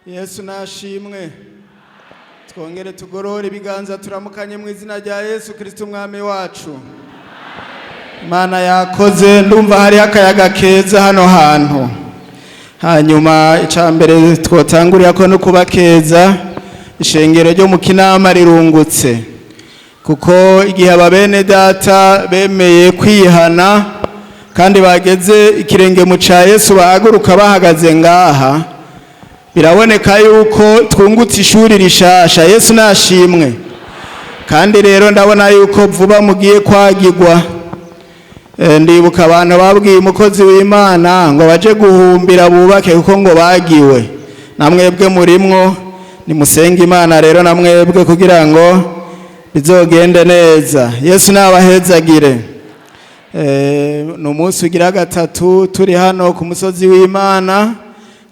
Yesu nashimwe. Twongere tugorore ibiganza, turamukanye mu izina rya Yesu Kristo Umwami wacu. Imana yakoze, ndumva hariho akayaga keza hano hantu. Hanyuma icya mbere twotangurira ko no kuba keza, ishengero ryo mu Kinama rirungutse, kuko igihe aba bene data bemeye kwihana kandi bageze ikirenge mu ca Yesu, bahaguruka bahagaze ngaha, biraboneka yuko twungutse ishuri rishasha. Yesu nashimwe. Kandi rero ndabona yuko vuba mugiye kwagirwa. Ndibuka abantu babwiye umukozi w'Imana ngo baje guhumbira bubake kuko ngo bagiwe. Namwebwe murimwo, nimusenge Imana rero namwebwe kugira ngo bizogende neza. Yesu nabahezagire. Ni umunsi ugira gatatu turi hano ku musozi w'Imana,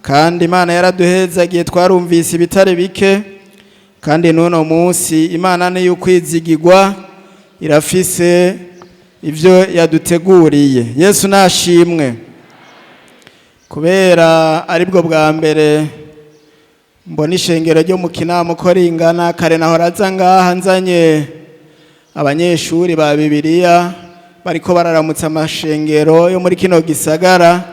kandi Imana yaraduhezagiye, twarumvise ibitare bike. Kandi n'uno munsi Imana niyo ukwizigirwa, irafise ibyo yaduteguriye. Yesu nashimwe. Kubera aribwo bwa mbere mbona ishengero ryo mu Kinama uko ringana, kare nahora aza ngaha nzanye abanyeshuri ba Bibiliya bariko bararamutsa amashengero yo muri kino gisagara.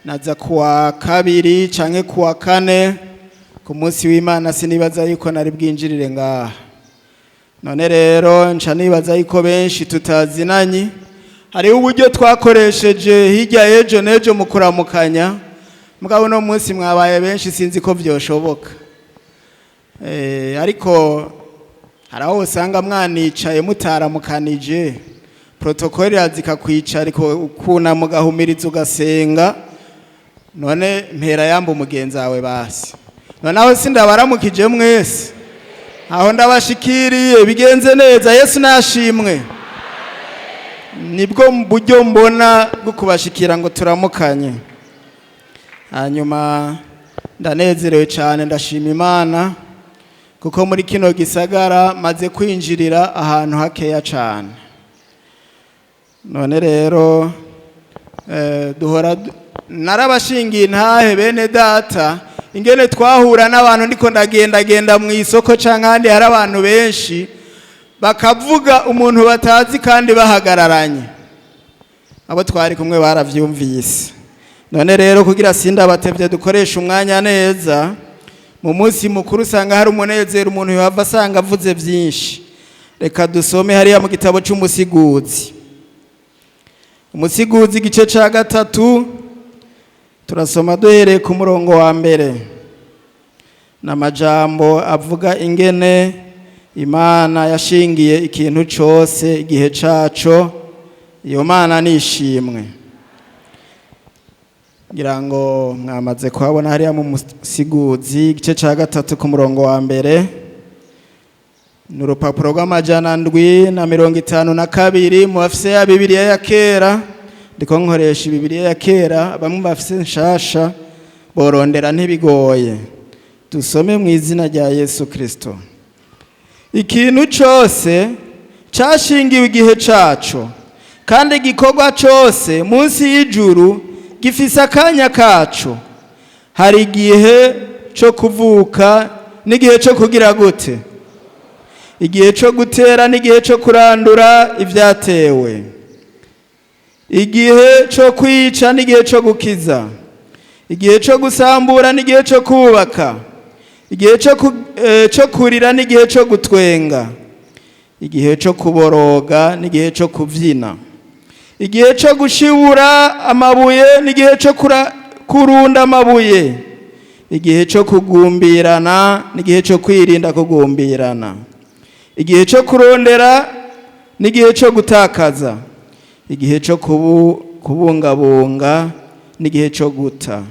Naza kuwa kabiri canke kuwa kane ku munsi w'Imana, sinibaza yuko nari bwinjirire ngaha. None rero nca nibaza yuko benshi tutazinanye. Hariho uburyo twakoresheje hirya y'ejo n'ejo mu kuramukanya, mugabo uno munsi mwabaye benshi, sinzi ko vyoshoboka. Ariko hari aho usanga mwanicaye mutaramukanije, protocole irazika kwicara ukuna mugahumiriza ugasenga. None mpera yamba umugenzi wawe basi. None aho sindabaramukije mwese, aho ndabashikiriye, bigenze neza. Yesu nashimwe. Nibwo buryo mbona bwo kubashikira ngo turamukanye. Hanyuma ndanezerewe cyane, ndashima Imana kuko muri kino gisagara maze kwinjirira ahantu hakeya cyane. None rero duhora narabashingiye intahe bene data, ingene twahura n'abantu ndiko ndagendagenda mu isoko canke ahandi hari abantu benshi, bakavuga umuntu batazi kandi bahagararanye. Abo twari kumwe baravyumvise. None rero kugira sindabatevye, dukoresha umwanya neza. Mu munsi mukuru usanga hari umunezero, umuntu yohava asanga avuze vyinshi. Reka dusome hariya mu gitabo c'Umusiguzi, Umusiguzi igice ca 3, turasoma duhereye ku murongo wa mbere. N'amajambo avuga ingene Imana yashingiye ikintu cose igihe caco. Iyo Mana nishimwe. Ngira ngo mwamaze kuhabona hariya mu Musiguzi igice ca 3 ku murongo wa mbere. Ni urupapuro rw'752 mu bafise ya Bibiliya ya kera. Ndiko nkoresha Bibiliya ya kera, bamwe bafise nshasha borondera ntibigoye. Dusome mu izina rya Yesu Kristo. Ikintu cose cashingiwe igihe caco, kandi igikorwa cose munsi y'ijuru gifise akanya kaco. Hari igihe co kuvuka n'igihe co kugira gute, igihe co gutera n'igihe co kurandura ivyatewe, igihe co kwica n'igihe co gukiza, igihe co gusambura n'igihe co kubaka, igihe co kurira n'igihe co gutwenga, igihe co kuboroga n'igihe co kuvyina, igihe co gushibura amabuye n'igihe co kurunda amabuye, igihe co kugumbirana n'igihe co kwirinda kugumbirana, igihe co kurondera n'igihe co gutakaza, igihe co kubungabunga n'igihe co guta,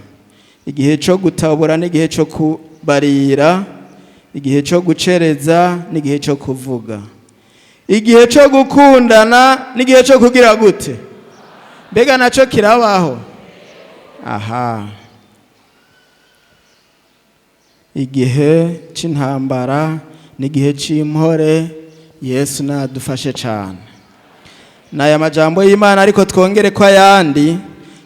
igihe co gutabura n'igihe co kubarira, igihe co gucereza n'igihe co kuvuga, igihe co gukundana n'igihe co kugira gute. Mbega naco kirabaho aha? Igihe c'intambara n'igihe c'impore. Yesu nadufashe cane. N'aya majambo y'Imana, ariko twongere ko ayandi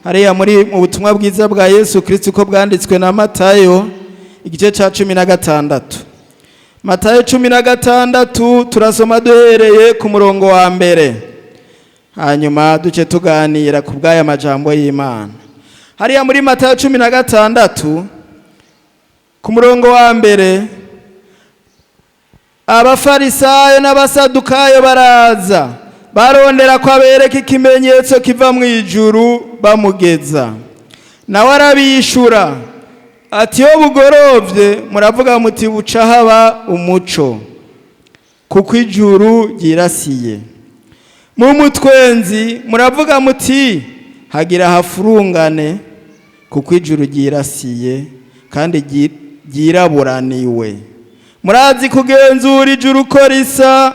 hariya muri mu butumwa bwiza bwa Yesu Kristo uko bwanditswe na Matayo. igice cya 16. Matayo 16, turasoma duhereye ku murongo wa mbere, hanyuma duce tuganira ku bw'aya majambo y'Imana. Hariya muri Matayo 16 ku murongo wa mbere, abafarisayo n'abasadukayo baraza barondera ko abereka ikimenyetso kiva mu ijuru, bamugeza. Nawe arabishura ati: "Iyo bugorovye muravuga muti: 'Buca haba umuco, kuko ijuru ryirasiye.' Mu mutwenzi muravuga muti: 'Hagira hafurungane, kuko ijuru ryirasiye kandi ryiraburaniwe.' Murazi kugenzura ijuru uko risa,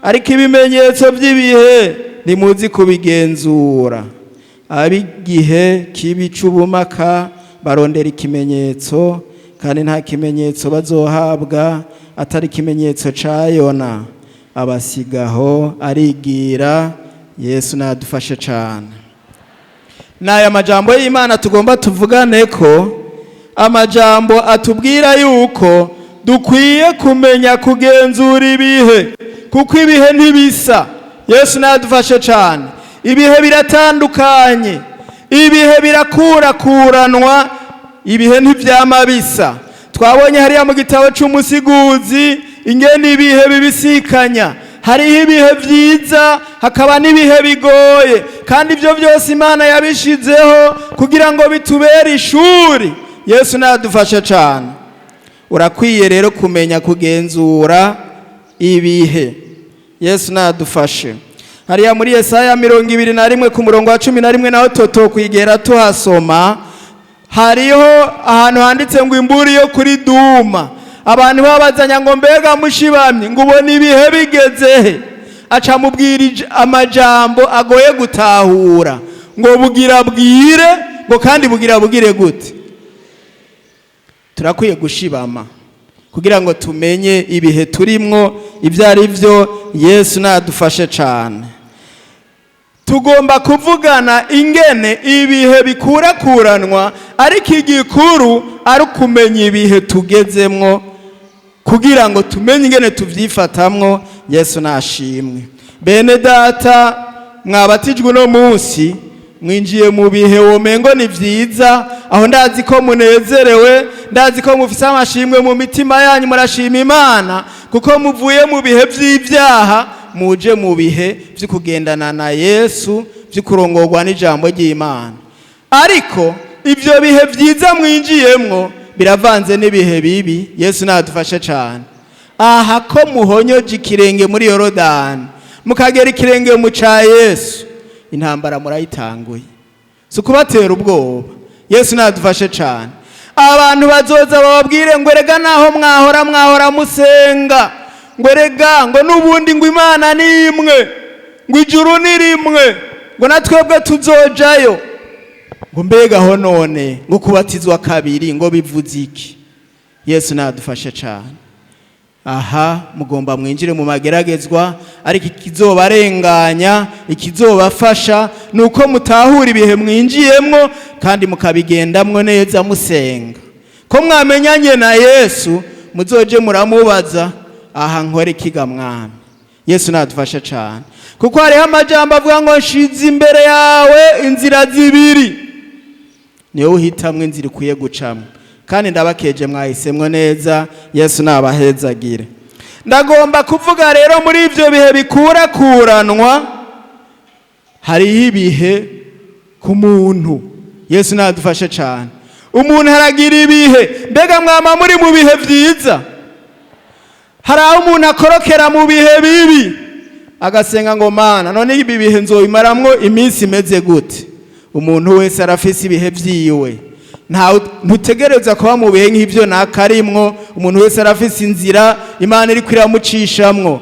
ariko ibimenyetso by'ibihe ntimuzi kubigenzura. Ab'igihe kibi c'ubumaka barondera ikimenyetso, kandi nta kimenyetso bazohabwa atari ikimenyetso ca Yona." Abasigaho arigira. Yesu nadufashe cane. N'aya majambo y'Imana tugomba tuvugane ko amajambo atubwira yuko dukwiye kumenya kugenzura ibihe, kuko ibihe ntibisa. Yesu nadufashe cane. Ibihe biratandukanye, ibihe birakurakuranwa, ibihe ntivyama bisa. Twabonye hariya mu gitabo c'Umusiguzi ingene ibihe bibisikanya. Hariho ibihe vyiza, hakaba n'ibihe bigoye, kandi ibyo byose Imana yabishizeho kugira ngo bitubere ishuri. Yesu nadufashe cane. Urakwiye rero kumenya kugenzura ibihe. Yesu nadufashe. Hariya muri Yesaya 21 ku murongo wa 11, naho toto kwigera tuhasoma, hariho ahantu handitse ngo imburi yo kuri Duma. Abantu babazanya ngo: "Mbega mushibamye, ngo ubone ibihe bigeze he?" Aca mubwira amajambo agoye gutahura, ngo bugira bwire, ngo kandi bugira bugire gute. Turakwiye gushibama kugira ngo tumenye ibihe turimwo ibyo ari byo. Yesu nadufashe cane. Tugomba kuvugana ingene ibihe bikurakuranwa, ariko igikuru ari ukumenya ibihe tugezemwo kugira ngo tumenye ingene tuvyifatamwo. Yesu nashimwe. Bene data mwabatijwe uno munsi, mwinjiye mu bihe womengo ni vyiza. Aho ndazi ko munezerewe, ndazi ko mufise amashimwe mu mitima yanyu, murashima Imana kuko muvuye mu bihe vy'ivyaha, muje mu bihe vyo kugendana na Yesu, vyo kurongorwa n'ijambo ry'Imana. Ariko ivyo bihe vyiza mwinjiyemwo biravanze n'ibihe bibi. Yesu nadufashe cane. Aha ko muhonyoje ikirenge muri Yorodani, mukagera ikirenge mu ca Yesu, intambara murayitanguye. Si ukubatera ubwoba. Yesu nadufashe cane. Abantu bazoza bababwire ngo: "Erega naho mwahora musenga, ngo erega ngo n'ubundi ngo Imana ni imwe, ngo ijuru ni rimwe, ngo na twebwe tuzojayo, ngo mbega ho none ngo kubatizwa kabiri ngo bivuze iki?" Yesu nadufashe cane. Aha mugomba mwinjire mu mageragezwa, ariko ikizobarenganya, ikizobafasha, ni uko mutahura ibihe mwinjiyemwo kandi mukabigendamwo neza musenga. Ko mwamenyanye na Yesu, muzoje muramubaza: "Aha nkore ikiga, Mwami?" Yesu nadufashe cane, kuko hariho amajambo avuga ngo: "Nshize imbere yawe inzira zibiri, niwe uhitamwo inzira ikwiye gucamwo." Kandi ndabakeje, mwahisemwo neza. Yesu nabahezagire. Ndagomba kuvuga rero muri ivyo bihe bikurakuranwa, hariho ibihe ku muntu. Yesu nadufashe cane. Umuntu aragira ibihe. Mbega mwama muri mu bihe vyiza? Hari aho umuntu akorokera mu bihe bibi, agasenga ngo: "Mana, none ibi bihe nzobimaramwo iminsi imeze gute?" Umuntu wese arafise ibihe vyiwe. Nta ntutegereza kuba mu bihe nk'ivyo nakarimwo. Umuntu wese arafise inzira Imana iriko iramucishamwo.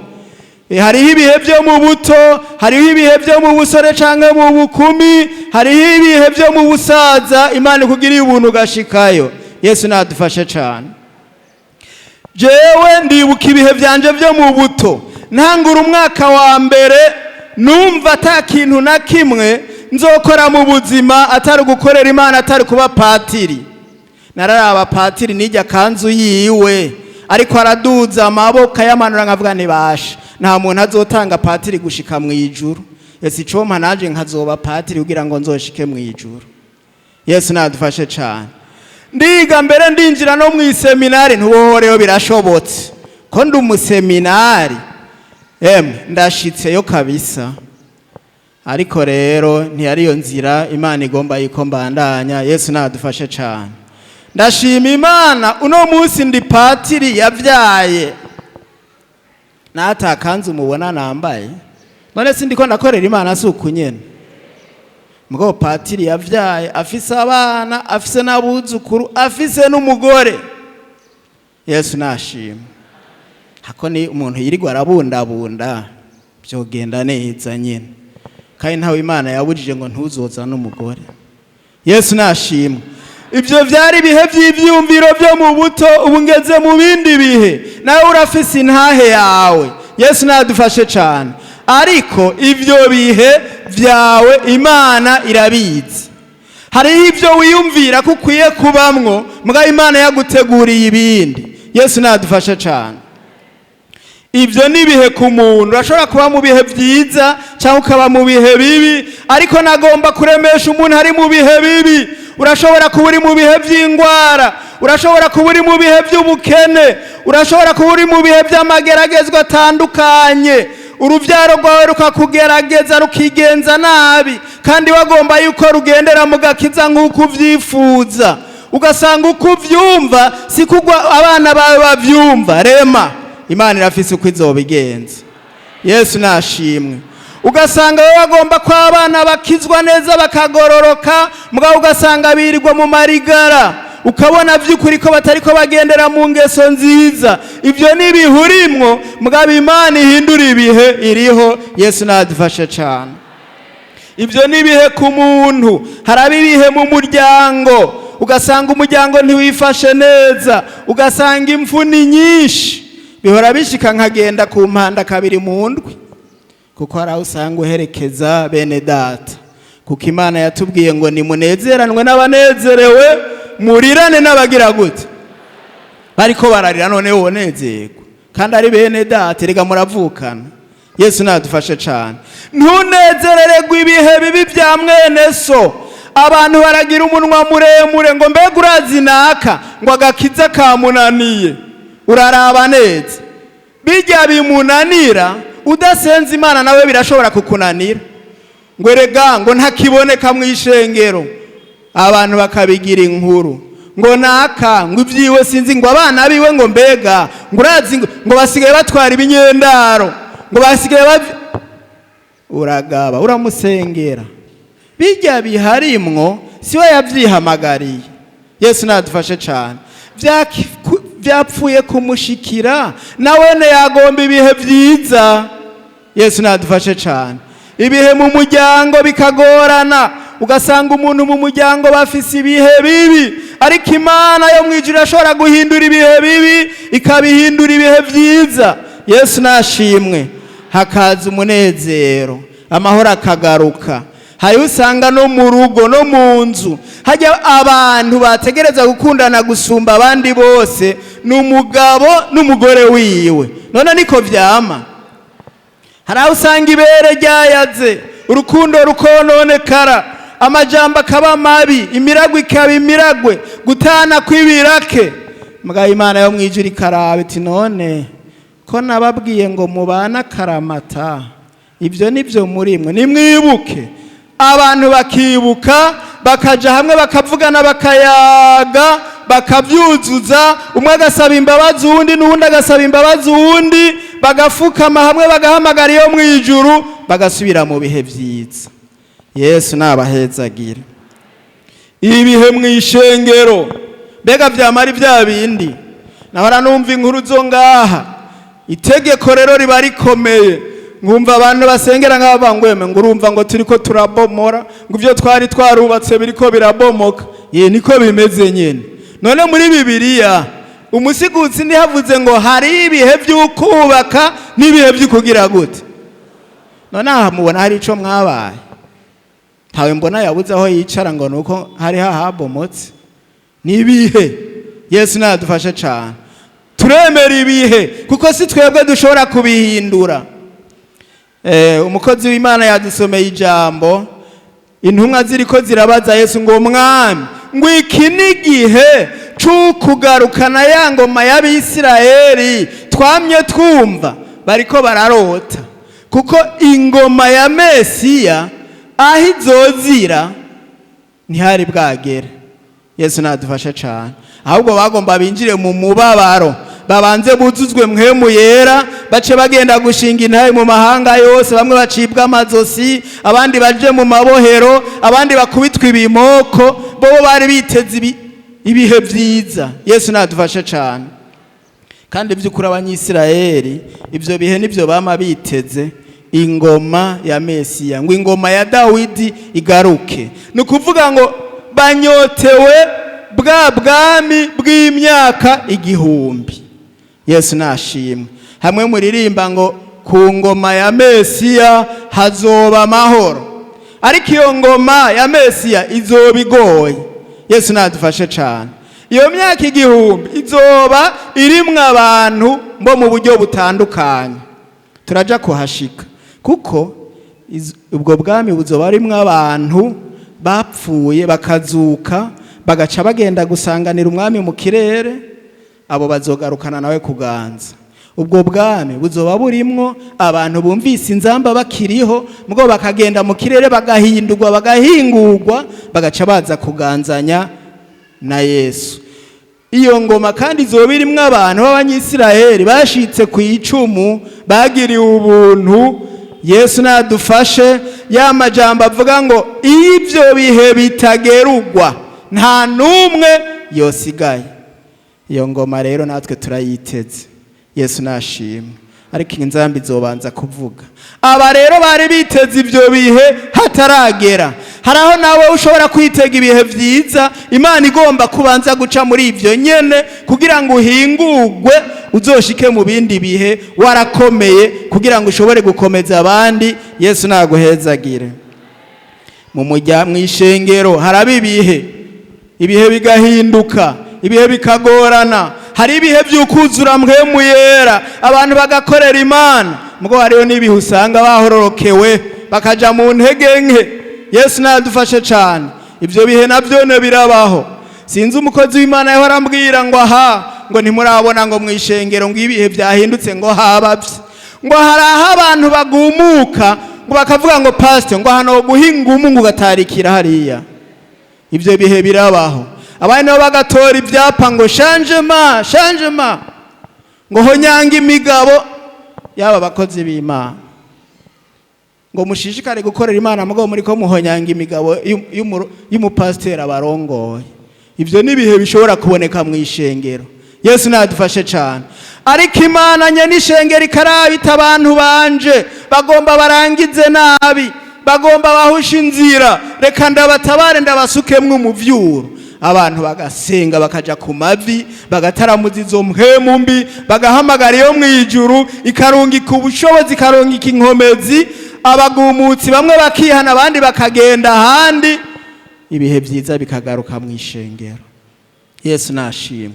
Hariho ibihe vyo mu buto, hariho ibihe vyo mu busore canke mu bukumi, hariho ibihe vyo mu busaza. Imana ikugiriye ubuntu ugashikayo. Yesu nadufashe cane. Jewe ndibuka ibihe vyanje vyo mu buto. Ntangura umwaka wa mbere, numva ata kintu na kimwe nzokora mu buzima atari gukorera Imana, atari kuba patiri. Nararaba patiri nijya kanzu yiwe ariko araduza amaboko ayamanura, nkavuga ntibasha, nta muntu azotanga patiri gushika mu ijuru. Yesu, icompa naje nkazoba patiri kugira ngo nzoshike mu ijuru. Yesu nadufashe cyane. Ndiga mbere, ndinjira no mu iseminari. Ntubohoreho, birashobotse ko ndi umuseminari. Emwe, ndashitseyo kabisa. Ariko rero ntiyari iyo nzira Imana igomba yuko mbandanya. Yesu nadufashe cyane. Ndashima Imana, uno munsi ndi patiri yabyaye natakanzu mubona nambaye. None sindiko ndakorera Imana? Si uku nyene mugabo patiri yavyaye, afise abana, afise n'abuzukuru, afise n'umugore. Yesu nashima. Hako ni umuntu yirirwa arabundabunda, byogenda neza nyine, kandi ntawe Imana yabujije ngo ntuzoza n'umugore. Yesu nashimwe. Ibyo byari ibihe by'ibyumviro byo mu buto, ubu ngeze mu bindi bihe. Nawe urafise intahe yawe. Yesu nadufashe cyane. Ariko ibyo bihe byawe Imana irabizi. Hariho ibyo wiyumvira ko ukwiye kubamwo, mbwa Imana yaguteguriye ibindi. Yesu nadufashe cyane. Ibyo ni ibihe ku muntu. Urashobora kuba mu bihe byiza cyangwa ukaba mu bihe bibi, ariko nagomba kuremesha umuntu ari mu bihe bibi. Urashobora kuba uri mu bihe by'indwara, urashobora kuba uri mu bihe by'ubukene, urashobora kuba uri mu bihe by'amageragezwa atandukanye. Urubyaro rwawe rukakugerageza, rukigenza nabi, kandi wagomba yuko rugendera mu gakiza nk'uko ubyifuza. Ugasanga uko ubyumva si kugwa abana bawe babyumva. Rema, Imana irafise uko izobigenza. Yesu nashimwe. Ugasanga wowe bagomba ko abana bakizwa neza, bakagororoka, mugabo ugasanga birirwa mu marigara, ukabona by'ukuri ko batari ko bagendera mu ngeso nziza. Ibyo ni ibihurimwo, mugabo Imana ihindura ibihe iriho. Yesu nadufashe cyane. Ibyo ni ibihe ku muntu. Haraba ibihe mu muryango, ugasanga umuryango ntiwifashe neza, ugasanga impfu ni nyinshi. Bihora bishika nkagenda ku mpanda kabiri mu ndwi, kuko hari aho usanga uherekeza bene data, kuko Imana yatubwiye ngo nimunezeranwe n'abanezerewe, murirane n'abagira gute? Bariko bararira. None wonezerwa kandi ari bene data, erega muravukana. Yesu nadufashe cyane. Ntunezerererwe ibihe bibi bya mwene so. Abantu baragira umunwa muremure ngo mbega urazi naka, ngo agakiza kamunaniye. Uraraba neza, bijya bimunanira, udasenze Imana nawe birashobora kukunanira. Ngo erega ngo ntakiboneka mu ishengero, abantu bakabigira inkuru, ngo naka ngo ibyiwe sinzi, ngo abana biwe, ngo mbega ngo urazi, ngo basigaye batwara ibinyendaro, ngo basigaye uragaba, uramusengera. Bijya biharimwo si we yabyihamagariye. Yesu nadufashe cyane. Byapfuye kumushikira, nawene yagomba ibihe byiza. Yesu nadufashe cyane. Ibihe mu muryango bikagorana, ugasanga umuntu mu muryango bafise ibihe bibi, ariko Imana yo mu ijuru irashobora guhindura ibihe bibi, ikabihindura ibihe byiza. Yesu nashimwe. Hakaza umunezero, amahoro akagaruka. Hariho usanga no mu rugo, no mu nzu, hajya abantu bategereza gukundana gusumba abandi bose ni umugabo n'umugore wiwe. None niko vyama. Hari aho usanga ibere ryayaze, urukundo rukononekara, amajambo akaba mabi, imiragwe ikaba imiragwe, gutana kw'ibirake. Mbwa Imana yo mu ijuru ikaraba iti: "None ko nababwiye ngo mubane akaramata, ibyo nibyo murimwe, nimwibuke." Abantu bakibuka, bakaja hamwe, bakavugana, bakayaga, bakabyuzuza. Umwe agasaba imbabazi uwundi, n'uwundi agasaba imbabazi uwundi, bagafukama hamwe, bagahamagara iyo mu ijuru, bagasubira mu bihe byiza. Yesu nabahezagire. Ibihe mu ishengero mbega vyamara bya bindi? Nahora numva inkuru zo ngaha, itegeko rero riba rikomeye, nkumva abantu basengera nk'abangweme, ngo urumva ngo turiko turabomora, ngo ibyo twari twarubatse biriko birabomoka. Ye, niko bimeze nyene. None muri Bibiliya umusiguzi ntihavuze ngo hari ibihe by'ukubaka n'ibihe by'ukugira gute? None aha mubona hari ico mwabaye? Ntawe mbona yabuze aho yicara ngo nuko hari hahabomotse. Ni ibihe. Yesu nadufashe cyane. Turemera ibihe kuko si twebwe dushobora kubihindura. Umukozi w'Imana yadusomeye ijambo. Intumwa ziriko zirabaza Yesu ngo: "Mwami, ngo iki ni igihe c'ukugarukana ya ngoma y'Abisirayeli twamye twumva?" Bariko bararota, kuko ingoma ya Mesiya aho izozira ntihari bwagere. Yesu nadufashe cyane. Ahubwo bagomba binjire mu mubabaro, babanze buzuzwe Mpwemu Yera, bace bagenda gushinga intahe mu mahanga yose. Bamwe bacibwa amazosi, abandi baje mu mabohero, abandi bakubitwa ibimoko. Bobo bari biteze ibihe byiza. Yesu nadufashe cyane. Kandi by'ukuri Abanyisirayeli ibyo bihe nibyo bama biteze, ingoma ya Mesiya, ngo ingoma ya Dawidi igaruke. Ni ukuvuga ngo banyotewe bwa bwami bw'imyaka 1000. Yesu nashimwe. Hamwe muririmba ngo ku ngoma ya Mesiya hazoba amahoro, ariko iyo ngoma ya Mesiya izoba igoye. Yesu nadufashe cyane. Iyo myaka 1000 izoba irimwo abantu bo mu buryo butandukanye. Turaja kuhashika, kuko ubwo bwami buzoba harimwo abantu bapfuye bakazuka, bagaca bagenda gusanganira umwami mu kirere. Abo bazogarukana nawe kuganza. Ubwo bwami buzoba burimwo abantu bumvise inzamba bakiriho, mugabo bakagenda mu kirere, bagahindurwa, bagahingurwa, bagaca baza kuganzanya na Yesu. Iyo ngoma kandi izoba irimwo abantu b'Abanyisiraheli bashitse ku icumu, bagiriwe ubuntu. Yesu nadufashe. Ya majambo avuga ngo ibyo bihe bitagerugwa nta n'umwe yosigaye. Iyo ngoma rero natwe turayiteze. Yesu nashimwe. Ariko inzamba izobanza kuvuga. Aba rero bari biteze ibyo bihe hataragera. Hari aho nawe ushobora kwitega ibihe byiza, Imana igomba kubanza guca muri ibyo nyene kugira ngo uhingurwe, uzoshike mu bindi bihe warakomeye, kugira ngo ushobore gukomeza abandi. Yesu naguhezagire. Mu mujya mu ishengero haraba ibihe, ibihe bigahinduka, ibihe bikagorana. Hari ibihe by'ukuzura Mpwemu Yera, abantu bagakorera Imana. Mugabo hariho n'ibihe usanga bahororokewe, bakaja mu ntege nke. Yesu nadufashe cyane. Ibyo bihe nabyo birabaho. Sinzi umukozi w'Imana yahora arambwira ngo aha ngo ntimurabona ngo mu ishengero ngo ibihe byahindutse, ngo habavye, ngo hari aho abantu bagumuka, ngo bakavuga ngo: "Pastor, ngo hano guha ingumu, ngo ugatarikira hariya." Ibyo bihe birabaho. Abandi nabo bagatora ibyapa ngo "Changement, changement", ngo "Honyanga imigabo yaba abakozi b'Imana", ngo mushishikare gukorera Imana, mugabo muri ko muhonyanga imigabo y'umupasiteri abarongoye. Ibyo ni ibihe bishobora kuboneka mu ishengero. Yesu nadufashe cyane. Ariko Imana nye n'ishengero ikarabita: "Abantu banje bagomba barangize nabi, bagomba bahushe inzira, reka ndabatabare, ndabasukemwo umuvyuro." Abantu bagasenga, bakaja ku mavi, bagataramuza izo mpwemu mbi, bagahamagara iyo mu ijuru, ikarungika ubushobozi, ikarungika inkomezi. Abagumutsi bamwe bakihana, abandi bakagenda ahandi, ibihe byiza bikagaruka mu ishengero. Yesu nashimwe.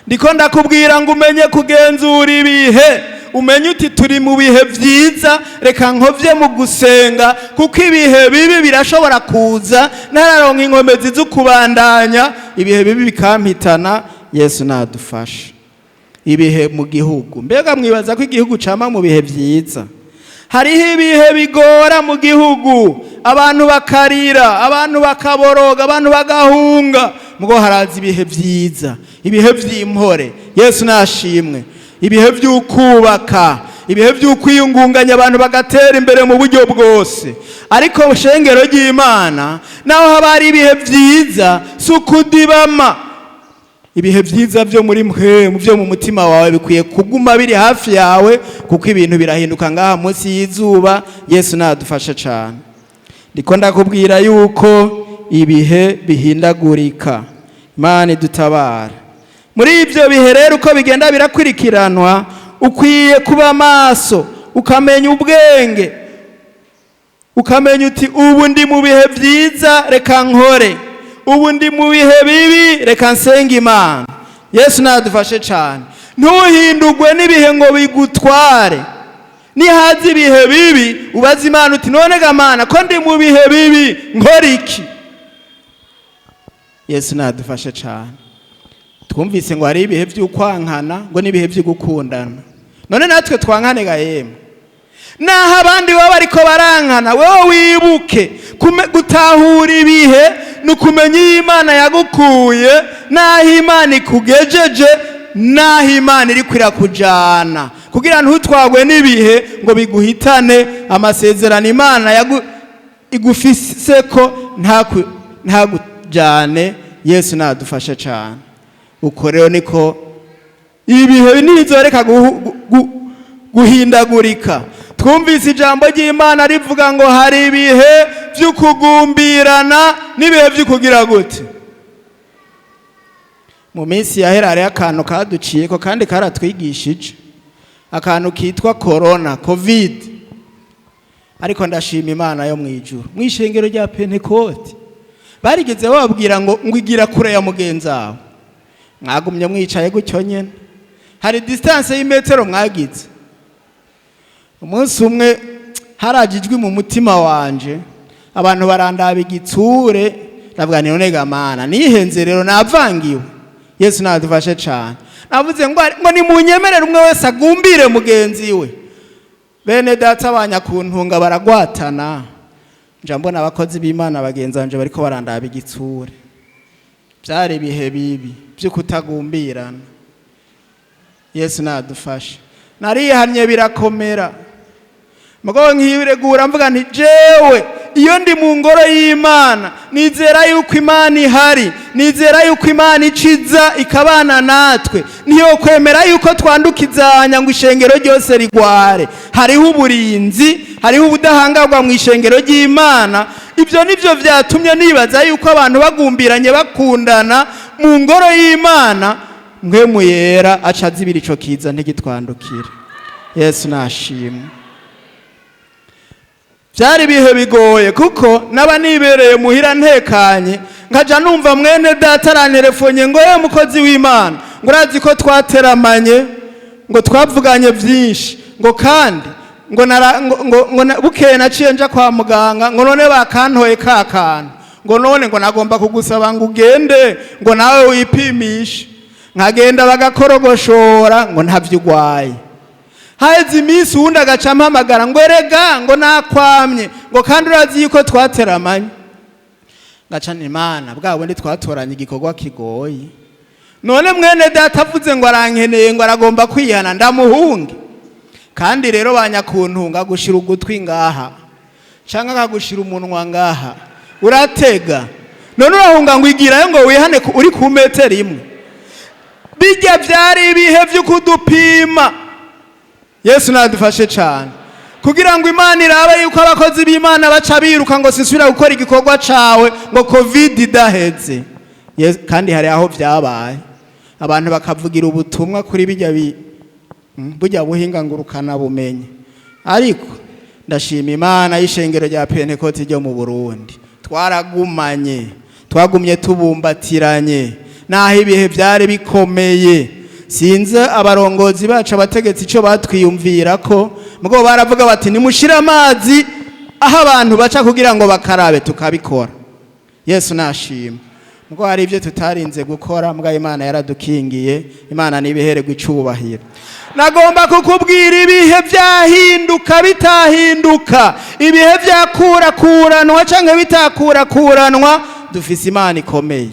Ndiko ndakubwira ngo umenye kugenzura ibihe, umenye uti: "Turi mu bihe byiza, reka nkovye mu gusenga, kuko ibihe bibi birashobora kuza ntararonka inkomezi zo kubandanya, ibihe bibi bikampitana." Yesu nadufashe. Ibihe mu gihugu, mbega mwibaza ko igihugu cama mu bihe byiza? Hariho ibihe bigora mu gihugu, abantu bakarira, abantu bakaboroga, abantu bagahunga. Mugo haraza ibihe byiza, ibihe by'impore. Yesu nashimwe. Ibihe by'ukubaka, ibihe by'ukwiyungunganya, abantu bagatera imbere mu buryo bwose. Ariko shengero ry'Imana, naho haba hari ibihe byiza, si ukudibama. Ibihe byiza byo muri mwe, byo mu mutima wawe, bikwiye kuguma biri hafi yawe, kuko ibintu birahinduka ngaha munsi y'izuba. Yesu nadufashe cyane. Ndiko ndakubwira yuko ibihe bihindagurika. Imana idutabara. Muri ibyo bihe rero, uko bigenda birakurikiranwa, ukwiye kuba maso, ukamenya ubwenge, ukamenya uti: "Ubu ndi mu bihe byiza, reka nkore." Ubu ndi mu bihe bibi, reka nsenga Imana. Yesu nadufashe cyane. Ntuhindurwe n'ibihe ngo bigutware. Nihaza ibihe bibi, ubaze Imana uti: "None ga Mana, ko ndi mu bihe bibi, nkora iki?" Yesu nadufashe cyane. Twumvise ngo hari ibihe by'ukwankana, ngo n'ibihe byo gukundana. None natwe twankane ga yemwe? Naho abandi baba bariko barankana, wewe wibuke gutahura ibihe ni ukumenya iyo Imana yagukuye, n'aho Imana ikugejeje, n'aho Imana iriko irakujana, kugira ntutwagwe n'ibihe ngo biguhitane. Amasezerano Imana igufise ko ntagujane. Yesu nadufashe cyane. Uko rero niko ibihe ntibizoreka guhindagurika. Twumvise ijambo ry'Imana rivuga ngo hari ibihe by'ukugumbirana n'ibihe by'ukugira gute. Mu minsi yahera hariho akantu kaduciyeko kandi karatwigishije, akantu kitwa corona, COVID. Ariko ndashima Imana yo mu ijuru, mu ishengero rya Pentekote barigeze bababwira ngo igira kure ya mugenzi wawe? Mwagumye mwicaye gutyo nyene? Hari distance y'imetero mwagize? Umunsi umwe haraje ijwi mu mutima wanje, abantu barandaba igitsure. Ndavuga nti: "None ga Mana, nihenze rero, navangiwe." Yesu nadufashe cyane. Navuze ngo nimunyemerere, umwe wese agumbire mugenzi we. Bene data banyakuntunga baragwatana. Nja mbona abakozi b'Imana bagenzi banje bariko barandaba igitsure. Byari ibihe bibi byo kutagumbirana. Yesu nadufashe. Narihannye birakomera, mugabo nkiregura mvuga nti: "Jewe iyo ndi mu ngoro y'Imana, nizera yuko Imana ihari, nizera yuko Imana iciza ikabana natwe. Niyo kwemera yuko twandukizanya ngo ishengero ryose rigware. Hariho uburinzi, hariho ubudahangarwa mu ishengero ry'Imana." Ibyo nibyo byatumye nibaza yuko abantu bagumbiranye, bakundana mu ngoro y'Imana, Mpwemu Yera aca azibira ico kiza ntigitwandukire. Yesu nashimwe. Byari ibihe bigoye, kuko naba nibereye muhira ntekanye, nkaja numva mwene data aranterefonye ngo: "Ye mukozi w'Imana," ngo, "urazi ko twateramanye, ngo twavuganye byinshi, ngo kandi ngo nara, ngo bukeye naciye nja kwa muganga, ngo none bakantoye ka kantu, ngo none ngo nagomba kugusaba ngo ugende ngo nawe wipimishe." Nkagenda bagakorogoshora ngo ntavyo ugwaye. Haheze iminsi, uwundi agaca ampamagara ngo: "Erega," ngo, "nakwamye," ngo, "kandi urazi yuko twateramanye." Ngaca Imana bwa bundi twatoranye igikorwa kigoye. None mwene data avuze ngo arankeneye, ngo aragomba kwihana, ndamuhunge? Kandi rero banyakuntunga gushira ugutwi ngaha canke akagushira umunwa ngaha, uratega. None urahunga ngo igirayo ngo wihane uri ku metero imwe? Bijya byari ibihe byo kudupima. Yesu nadufashe cyane, kugira ngo Imana irabe yuko abakozi b'Imana baca biruka ngo sisubira gukora igikorwa cawe ngo COVID idaheze. Kandi hari aho byabaye, abantu bakavugira ubutumwa kuri bijya burya buhinga ngurukana bumenyi. Ariko ndashima Imana y'ishengero rya Pentekoti ryo mu Burundi. Twaragumanye, twagumye tubumbatiranye naho ibihe byari bikomeye. Sinzi abarongozi bacu, abategetsi, icyo batwiyumvira ko mugabo baravuga bati: "Nimushire amazi aho abantu baca kugira ngo bakarabe." Tukabikora. Yesu nashima. Mugabo hari ibyo tutarinze gukora, mbwa Imana yaradukingiye. Imana nibihererwa icubahiro. Nagomba kukubwira, ibihe byahinduka bitahinduka, ibihe byakurakuranwa canke bitakurakuranwa, dufise Imana ikomeye,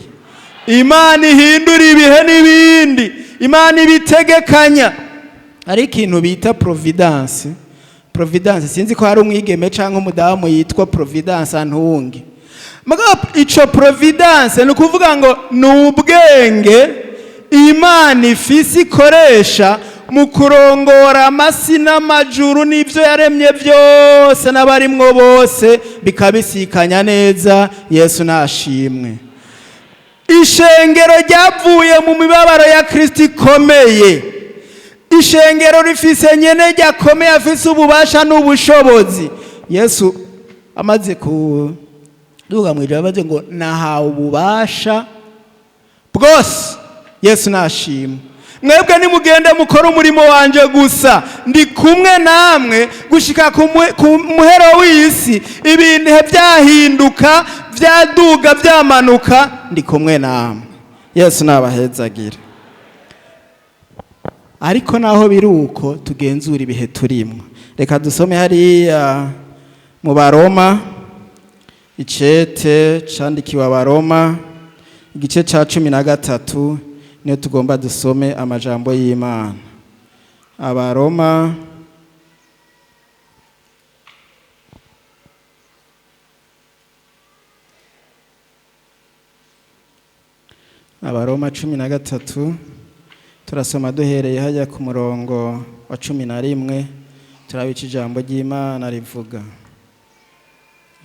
Imana ihindura ibihe n'ibindi, Imana ibitegekanya. Hari ikintu bita providence. Providence, sinzi ko hari umwigeme canke umudamu yitwa Providence antunge. Mugabo ico providence ni ukuvuga ngo ni ubwenge Imana ifise ikoresha mu kurongora amasi n'amajuru n'ibyo yaremye byose n'abarimwo bose, bikabisikanya neza. Yesu nashimwe. Ishengero ryavuye mu mibabaro ya Kristo ikomeye. Ishengero rifise nyene ryakomeye, afise ububasha n'ubushobozi. Yesu amaze ku Duga mu ijuru baze ngo nahawe ububasha bwose. Yesu nashimwe. Mwebwe nimugende mukore umurimo wanje gusa, ndi kumwe namwe gushika ku muhero w'isi. Ibintu byahinduka, byaduga, byamanuka, ndi kumwe namwe. Yesu nabahezagira. Ariko naho biri uko, tugenzura ibihe turimo. Reka dusome hariya mu Baroma, icete candikiwe Abaroma, igice ca 13, niyo tugomba dusome amajambo y'Imana. Abaroma 13, turasoma duhereye hajya ku murongo wa 11, turabica ijambo ry'Imana rivuga.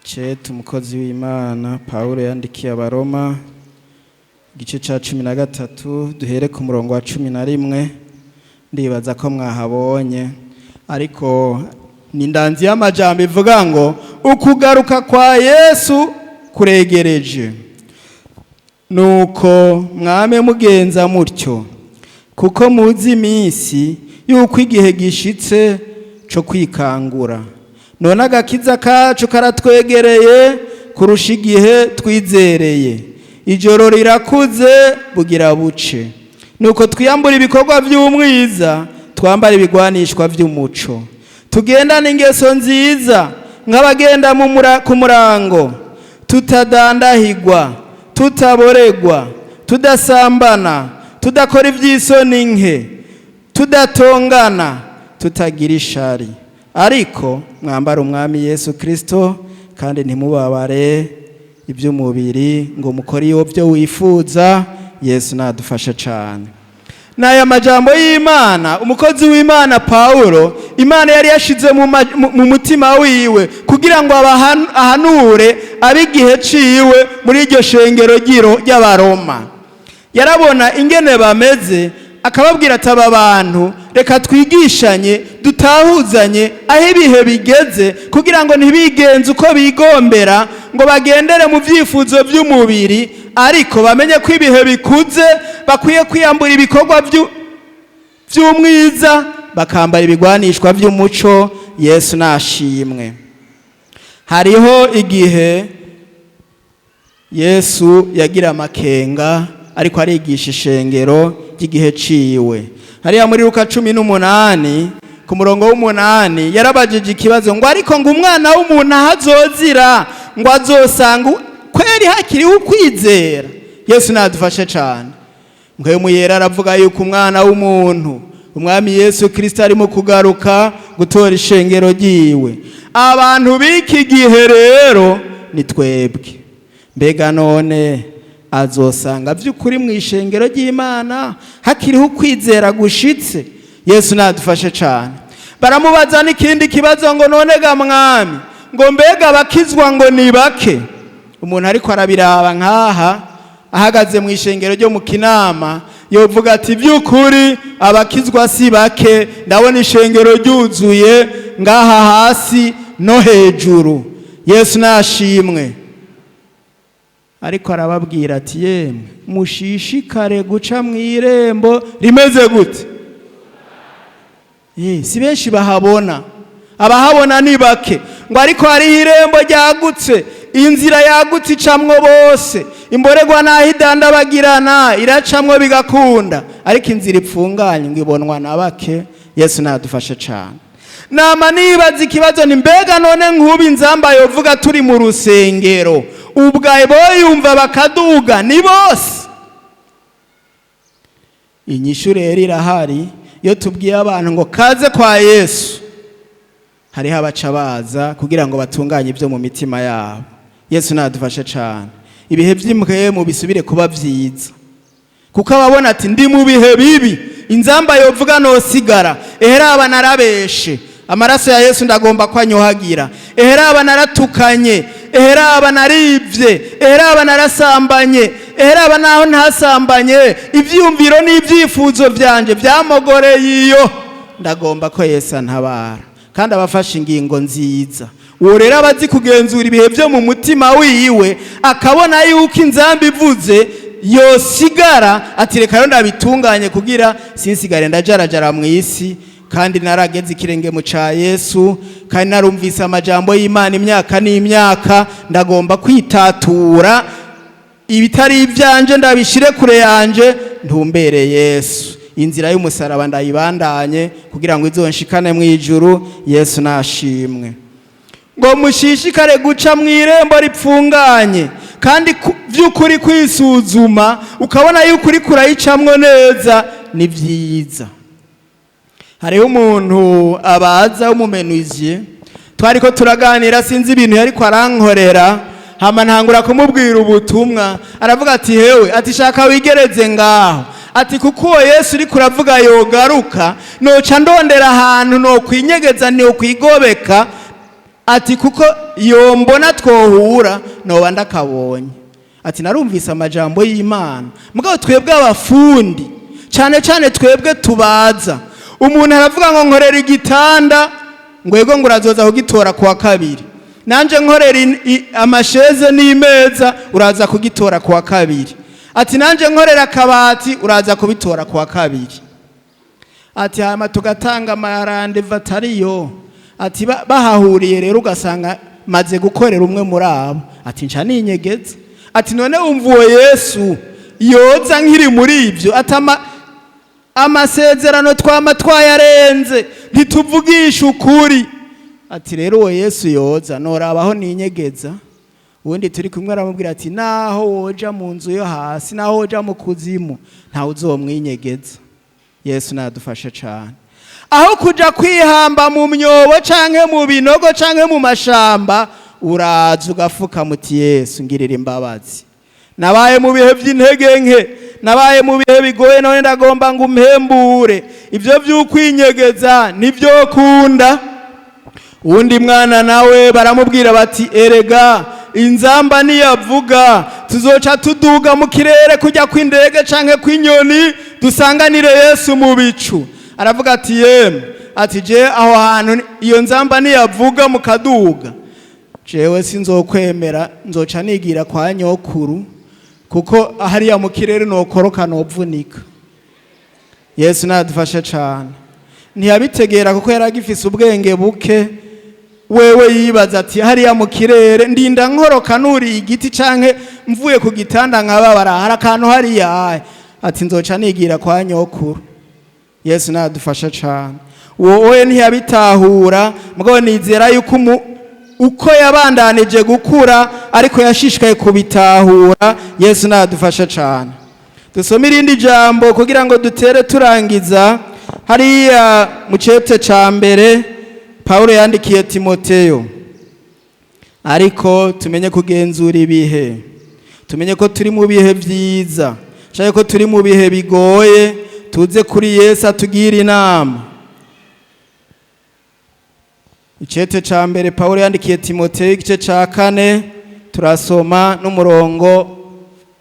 Icete umukozi w'Imana Pawulo yandikiye Abaroma, igice ca 13, duhere ku murongo wa 11. Ndibaza ko mwahabonye, ariko ni ndanzi y'amajambo ivuga ngo ukugaruka kwa Yesu kuregereje. Nuko mwame mugenza mutyo, kuko muzi iminsi yuko igihe gishitse co kwikangura. None agakiza kacu karatwegereye kurusha igihe twizereye. Ijoro rirakuze, bugira buce. Nuko twiyambura ibikorwa by'umwiza, twambara ibigwanishwa by'umuco. Tugendane ingeso nziza nk'abagenda ku murango, tutadandahigwa, tutaboregwa, tudasambana, tudakora iby'isoni nke, tudatongana, tutagira ishari. Ariko mwambara Umwami Yesu Kristo, kandi ntimubabare iby'umubiri ngo mukore iyo byo wifuza. Yesu nadufashe cyane. N'aya majambo y'Imana umukozi w'Imana Pawulo, Imana yari yashize mu mutima wiwe kugira ngo ahanure ab'igihe ciwe muri iryo shengero ry'Abaroma. Yarabona ingene bameze, akababwira ati aba bantu reka twigishanye, dutahuzanye aho ibihe bigeze, kugira ngo ntibigenze uko bigombera, ngo bagendere mu byifuzo by'umubiri, ariko bamenye ko ibihe bikuze, bakwiye kwiyambura ibikorwa by'umwiza, bakambara ibigwanishwa by'umuco. Yesu nashimwe. Hariho igihe Yesu yagira amakenga ariko arigisha ishengero ry'igihe ciwe. Hariya muri Luka 18 ku murongo w'8, yarabajije ikibazo ngo ariko ngo umwana w'umuntu ahazozira, ngo azosanga kweri hakiriho ukwizera? Yesu nadufashe cyane. Mpwemu Yera aravuga yuko umwana w'umuntu, Umwami Yesu Kristo, arimo kugaruka gutora ishengero ryiwe. Abantu b'iki gihe rero ni twebwe. Mbega none azosanga by'ukuri mu ishengero ry'Imana hakiriho ukwizera gushitse? Yesu nadufashe cyane. Baramubaza n'ikindi kibazo ngo none ga Mwami, ngo mbega abakizwa ngo ni bake? Umuntu ariko arabiraba nkaha ahagaze mu ishengero ryo mu Kinama, yovuga ati by'ukuri abakizwa si bake, ndabona ishengero ryuzuye ngaha hasi no hejuru. Yesu nashimwe. Ariko arababwira ati yemwe, mushishikare guca mu irembo rimeze gute? Si benshi bahabona, abahabona ni bake. Ngo ariko hariho irembo ryagutse, inzira yagutse icamwo bose, imboregwa naho idandabagirana iracamwo bigakunda, ariko inzira ipfunganye ngo ibonwa na bake. Yesu nadufashe cyane. Nama nibaza ikibazo ni mbega none nk'ubu inzamba yovuga turi mu rusengero, ubwaye boyumva bakaduga ni bose? Inyishu rero irahari. Iyo tubwiye abantu ngo kaze kwa Yesu, hariho abaca baza kugira ngo batunganye ibyo mu mitima yabo. Yesu nadufashe cyane. Ibihe by'impwemu bisubire kuba byiza, kuko ababona ati ndi mu bihe bibi, inzamba yovuga nosigara, eheraba narabeshe, amaraso ya Yesu ndagomba ko anyohagira, eheraba naratukanye, eheraba naribye, eheraba narasambanye, eheraba naho ntasambanye, ibyiyumviro n'ibyifuzo byanje byamogoreye, iyo ndagomba ko Yesu antabara. Kandi abafashe ingingo nziza. Uwo rero aba azi kugenzura ibihe byo mu mutima wiwe, akabona yuko inzamba ivuze yosigara, ati reka rero ndabitunganye kugira sinsigare ndajarajara mu isi, kandi narageze ikirenge mu ca Yesu, kandi narumvise amajambo y'Imana imyaka n'imyaka. Ndagomba kwitatura ibitari ibyanje, ndabishire kure yanje, ntumbere Yesu. Inzira y'umusaraba ndayibandanye kugira ngo izonshikane mu ijuru. Yesu nashimwe. Ngo mushishikare guca mu irembo ripfunganye, kandi by'ukuri kwisuzuma ukabona yuko uri kurayicamwo neza ni byiza. Hariho umuntu abaza w'umumenuisier, twari ko turaganira, sinzi ibintu yariko arankorera, hama ntangura kumubwira ubutumwa. Aravuga ati: "Hewe," ati, "shaka wigereze ngaho," ati, "kuko uwo Yesu uriko uravuga yogaruka, noca ndondera ahantu nokwinyegeza, nokwigobeka," ati, "kuko yombona twohura noba ndakabonye." Ati: "Narumvise amajambo y'Imana." Mugabo twebwe abafundi, cyane cyane twebwe tubaza, umuntu aravuga ngo nkorera igitanda, ngo yego, ngo urazoza kugitora kuwa kabiri. Nanje nkorera amasheze n'imeza, uraza kugitora kuwa kabiri. Ati: "Nanje nkorera akabati, uraza kubitora kuwa kabiri." Ati: "Hama tugatanga amarendez-vous atariyo." Ati: "Bahahuriye rero ugasanga maze gukorera umwe muri abo." Ati: "Nca ninyegeza." Ati: "None wumva uwo Yesu yoza nkiri muri ibyo?" Atama amasezerano twama twayarenze, ntituvugisha ukuri. Ati: "Rero uwo Yesu yoza norabaho ninyegeza." Ubundi turi kumwe aramubwira ati: "Naho woja mu nzu yo hasi, naho woja mu kuzimu, ntawe uzomwinyegeza." Yesu nadufashe cane. Aho kuja kwihamba mu myobo canke mu binogo canke mu mashamba, uraza ugafuka muti: "Yesu, ngirira imbabazi, nabaye mu bihe by'intege nke, nabaye mu bihe bigoye, none ndagomba ngo umpembure." Ibyo by'ukwinyegeza nibyo kunda. Uwundi mwana nawe baramubwira bati: "Erega inzamba niyavuga, tuzoca tuduga mu kirere kujya kw'indege canke kw'inyoni, dusanganire Yesu mu bicu." Aravuga ati: "Yemwe," ati, "je aho hantu iyo nzamba niyavuga mukaduga, jewe sinzokwemera, nzoca nigira kwa nyokuru, kuko hariya mu kirere nokoroka novunika." Yesu nadufashe cane. Ntiyabitegera kuko yari agifise ubwenge buke. Wewe yibaza ati: "Hariya mu kirere ndinda nkoroka nuriye igiti canke mvuye ku gitanda nkababara, hari akantu hariya." Ati: "Nzoca nigira kwa nyokuru." Yesu nadufasha cane. Wowe ntiyabitahura, mugabo nizera yuko uko yabandanije gukura ariko yashishikaye kubitahura. Yesu nadufasha cane. Dusome irindi jambo kugira ngo dutere turangiza. Hariya mu cete ca mbere Pawulo yandikiye Timoteyo. Ariko tumenye kugenzura ibihe, tumenye ko turi mu bihe vyiza canke ko turi mu bihe bigoye, tuze kuri Yesu atugira inama. Icete ca mbere Pawulo yandikiye Timoteyo, igice ca 4, turasoma n'umurongo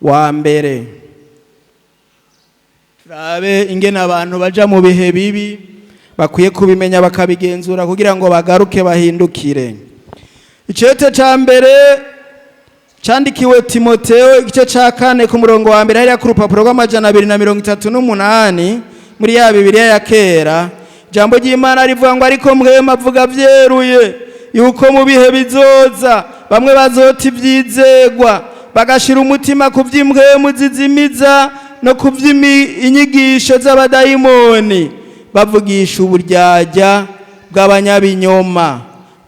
wa 1. Turabe ingene abantu baja mu bihe bibi bakwiye kubimenya bakabigenzura kugira ngo bagaruke bahindukire. Icete ca mbere candikiwe Timoteyo, igice ca 4, ku murongo wa 1, hariya ku rupapuro rw'238 muri ya Bibiliya ya kera. Ijambo ry'Imana rivuga ngo: "Ariko mwema avuga vyeruye yuko mu bihe bizoza bamwe bazota ivyizegwa, bagashira umutima ku vy'impwemu zizimiza no ku vy'inyigisho z'abadayimoni, bavugisha uburyarya bw'abanyabinyoma,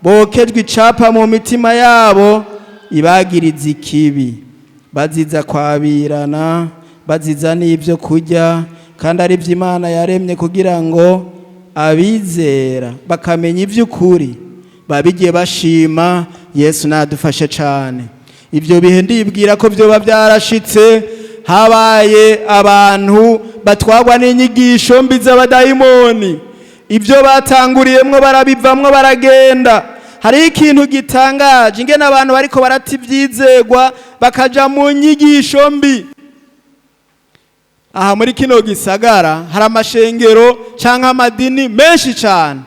bokejwe icapa mu mitima yabo ibagiriza ikibi, baziza kwabirana, baziza n'ibyo kurya kandi ari byo Imana yaremye, kugira ngo abizera bakamenya iby'ukuri babigiye bashima." Yesu nadufashe cyane. Ibyo bihe ndibwira ko byoba byarashitse, habaye abantu batwagwa n'inyigisho mbi z'abadayimoni, ibyo batanguriyemwo barabivamwo baragenda. Hariho ikintu gitangaje, ingene abantu bariko barata ivyizegwa bakaja mu nyigisho mbi. Aha muri kino gisagara hari amashengero canke amadini menshi cane.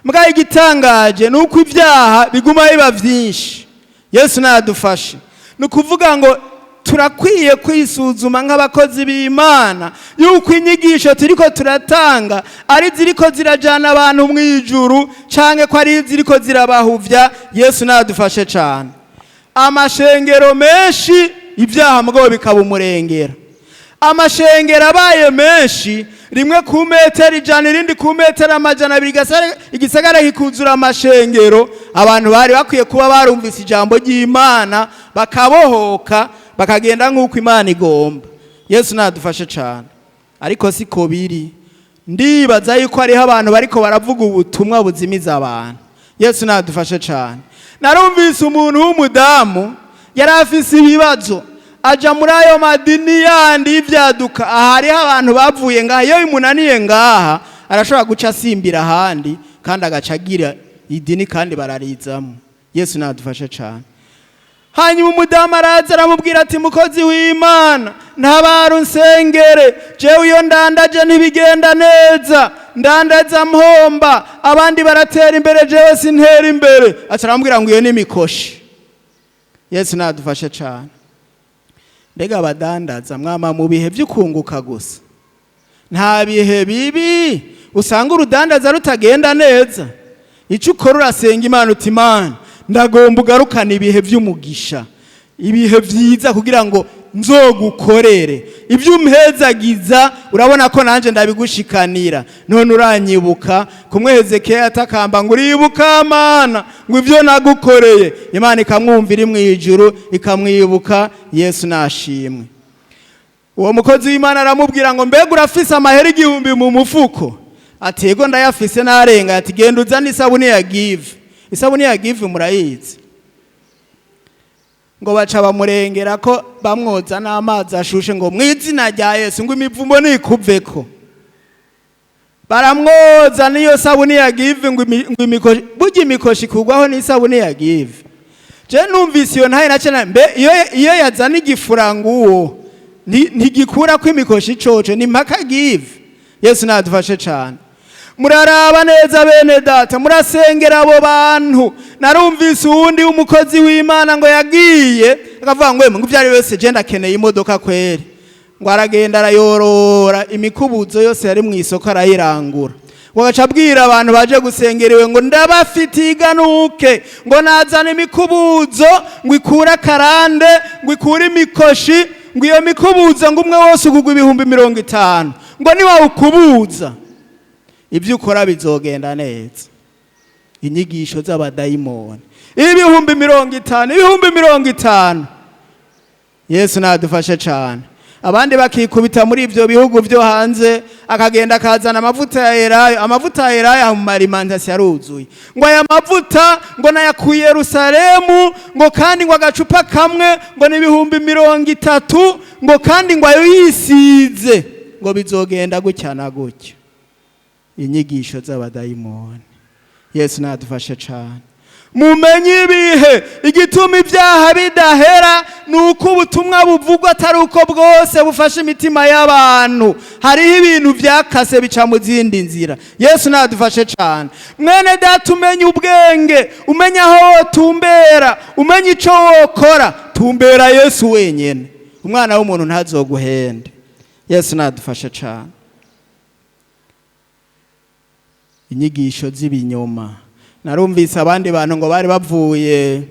Mbwa igitangaje ni uko ibyaha biguma biba byinshi. Yesu nadufashe. Ni ukuvuga ngo turakwiye kwisuzuma nk'abakozi b'Imana yuko inyigisho turiko turatanga ari ziriko zirajana abantu mu ijuru canke ko ari ziriko zirabahuvya. Yesu nadufashe cane. Amashengero menshi, ibyaha mugabo bikaba umurengera. Amashengero abaye menshi, rimwe ku metero 100, irindi ku metero 200, igisagara kikuzura amashengero. Abantu bari bakwiye kuba barumvise ijambo ry'Imana, bakabohoka, bakagenda nk'uko Imana igomba. Yesu nadufashe cane. Ariko siko biri. Ndibaza yuko hariho abantu bariko baravuga ubutumwa buzimiza abantu. Yesu nadufashe cane. Narumvise umuntu w'umudamu yari afise ibibazo, aja muri ayo madini yandi y'ivyaduka. Aha hariho abantu bavuye ngaha, iyo bimunaniye ngaha arashobora guca asimbira ahandi, kandi agaca agira idini kandi bararizamo. Yesu nadufashe cane. Hanyuma umudamu araza, aramubwira ati: "Mukozi w'Imana, ntabara unsengere, jewe iyo ndandaje ntibigenda neza, ndandaza mpomba, abandi baratera imbere, jewe sintera imbere." Aca aramubwira ngo iyo ni imikoshi. Yesu nadufashe cane. Mbega abadandaza mwama mu bihe vy'ukunguka gusa? Nta bihe bibi usanga urudandaza rutagenda neza? Icyo ukora, urasenga Imana uti: "Imana, ndagomba ugarukane ibihe by'umugisha, ibihe byiza, kugira ngo nzogukorere. Ibyo umpezagiza urabona ko nanjye ndabigushikanira." None uranyibuka kumwe Hezekiya atakamba ngo: "Uribuka Mana, ngo ibyo nagukoreye?" Imana ikamwumvira iri mu ijuru, ikamwibuka. Yesu nashimwe. Uwo mukozi w'Imana aramubwira ngo: "Mbega urafise amahera 1000 mu mufuko?" Ati: "Yego, ndayafise narenga." Ati: "Genda uzane isabune ya Give." Isabune ya Give murayizi. Ngo baca bamurengera ko bamwoza n'amazi ashushe, ngo: "Mu izina rya Yesu, ngo imivumo nikuveko." Baramwoza n'iyo sabune ya Give, ngo imikoshi, burya imikoshi ikugwaho n'isabune ya Give. Je numvise iyo ntaye nace mbe iyo yazana igifurango uwo ntigikura ko imikoshi coco ni mpaka Give. Yesu nadufashe cane. Muraraba neza, bene data, murasengera abo bantu. Narumvise uwundi w'umukozi w'Imana ngo yagiye akavuga ngo: "Ngo ibyo ari byose je ndakeneye imodoka kweri." Ngo aragenda arayorora imikubuzo yose yari mu isoko, arayirangura. Ngo agaca abwira abantu baje gusengera iwe ngo: "Ndabafitiye iganuke, ngo nazana imikubuzo, ngo ikure akarande, ngo ikure imikoshi, ngo iyo mikubuzo, ngo umwe wose ugugwa 50,000, ngo niwawukubuza ibyo ukora bizogenda neza." Inyigisho z'abadayimoni. 50,000, 50,000. Yesu nadufashe cane. Abandi bakikubita muri ibyo bihugu byo hanze, akagenda akazana amavuta ya elayo. Amavuta ya elayo mu marimantasi yaruzuye. Ngo aya mavuta ngo nayakuye Yerusalemu, ngo kandi ngo agacupa kamwe ngo ni 30,000, ngo kandi ngo ayo yisize ngo bizogenda gutya na gutya. Inyigisho z'abadayimoni. Yesu nadufashe cane. Mumenye ibihe. Igituma ibyaha bidahera ni uko ubutumwa buvugwa atari uko bwose bufashe imitima y'abantu. Hariho ibintu byakase bica mu zindi nzira. Yesu nadufashe cane. Mwene data, umenye ubwenge, umenye aho wotumbera, umenye ico wokora, tumbera Yesu wenyene. Umwana w'umuntu ntazoguhende. Yesu nadufashe cane. Inyigisho z'ibinyoma. Narumvise abandi bantu ngo bari bavuye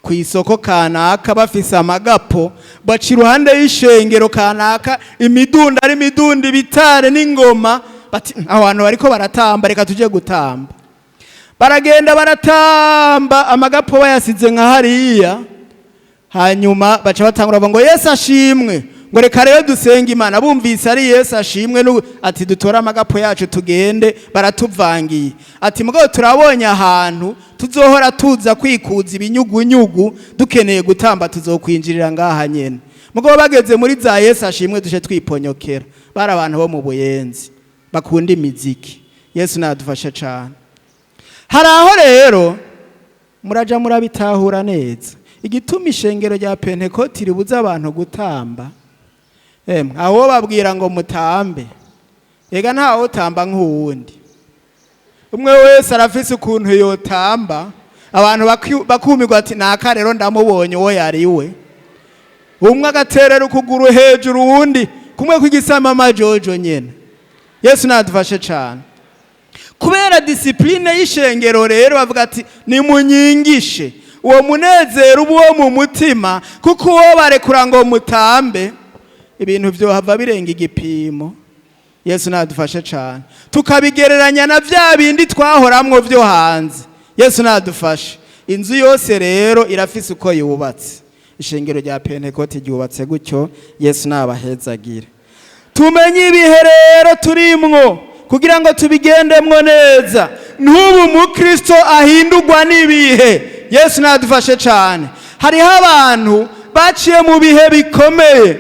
ku isoko kanaka bafise amagapo, baca iruhande y'ishengero kanaka, imidundo ari imidundo, ibitare n'ingoma. Bati: "Abantu bariko baratamba, reka tuje gutamba." Baragenda baratamba, amagapo bayasize nka hariya. Hanyuma baca batangura bavuga ngo: "Yesu ashimwe," ngo: "Reka rero dusenge Imana." Bumvise ari Yesu ashimwe, ati: "Dutore amagapo yacu tugende, baratuvangiye." Ati: "Mugabo turabonye ahantu tuzohora tuza kwikuza ibinyugunyugu, dukeneye gutamba tuzokwinjirira ngaha nyene. Mugabo bageze muri za Yesu ashimwe dushe twiponyokera." Bari abantu bo mu Buyenzi bakunda imiziki. Yesu nadufashe cane. Hari aho rero muraja murabitahura neza igituma ishengero rya Pentekoti ribuza abantu gutamba. Emwe, aho babwira ngo mutambe, ega ntawe utamba nk'uwundi. Umwe wese arafise ukuntu yotamba, abantu bakumirwa ati naka rero ndamubonye uwo yari we. Umwe agaterera ukuguru hejuru, uwundi kumwe kw'igisama majojo nyene. Yesu nadufashe cane. Kubera discipline y'ishengero rero bavuga ati nimunyingishe uwo munezero uba uwo mu mutima, kuko uwo barekura ngo mutambe ibintu vyohava birenga igipimo. Yesu nadufashe cane. Tukabigereranya na vya bindi twahoramwo vyo hanze. Yesu nadufashe. Inzu yose rero irafise uko yubatse. Ishengero rya Pentekote ryubatse gutyo. Yesu nabahezagire. Tumenye ibihe rero turimwo kugira ngo tubigendemwo neza. Ntubu umukristo ahindurwa n'ibihe. Yesu nadufashe cane. Hariho abantu baciye mu bihe bikomeye.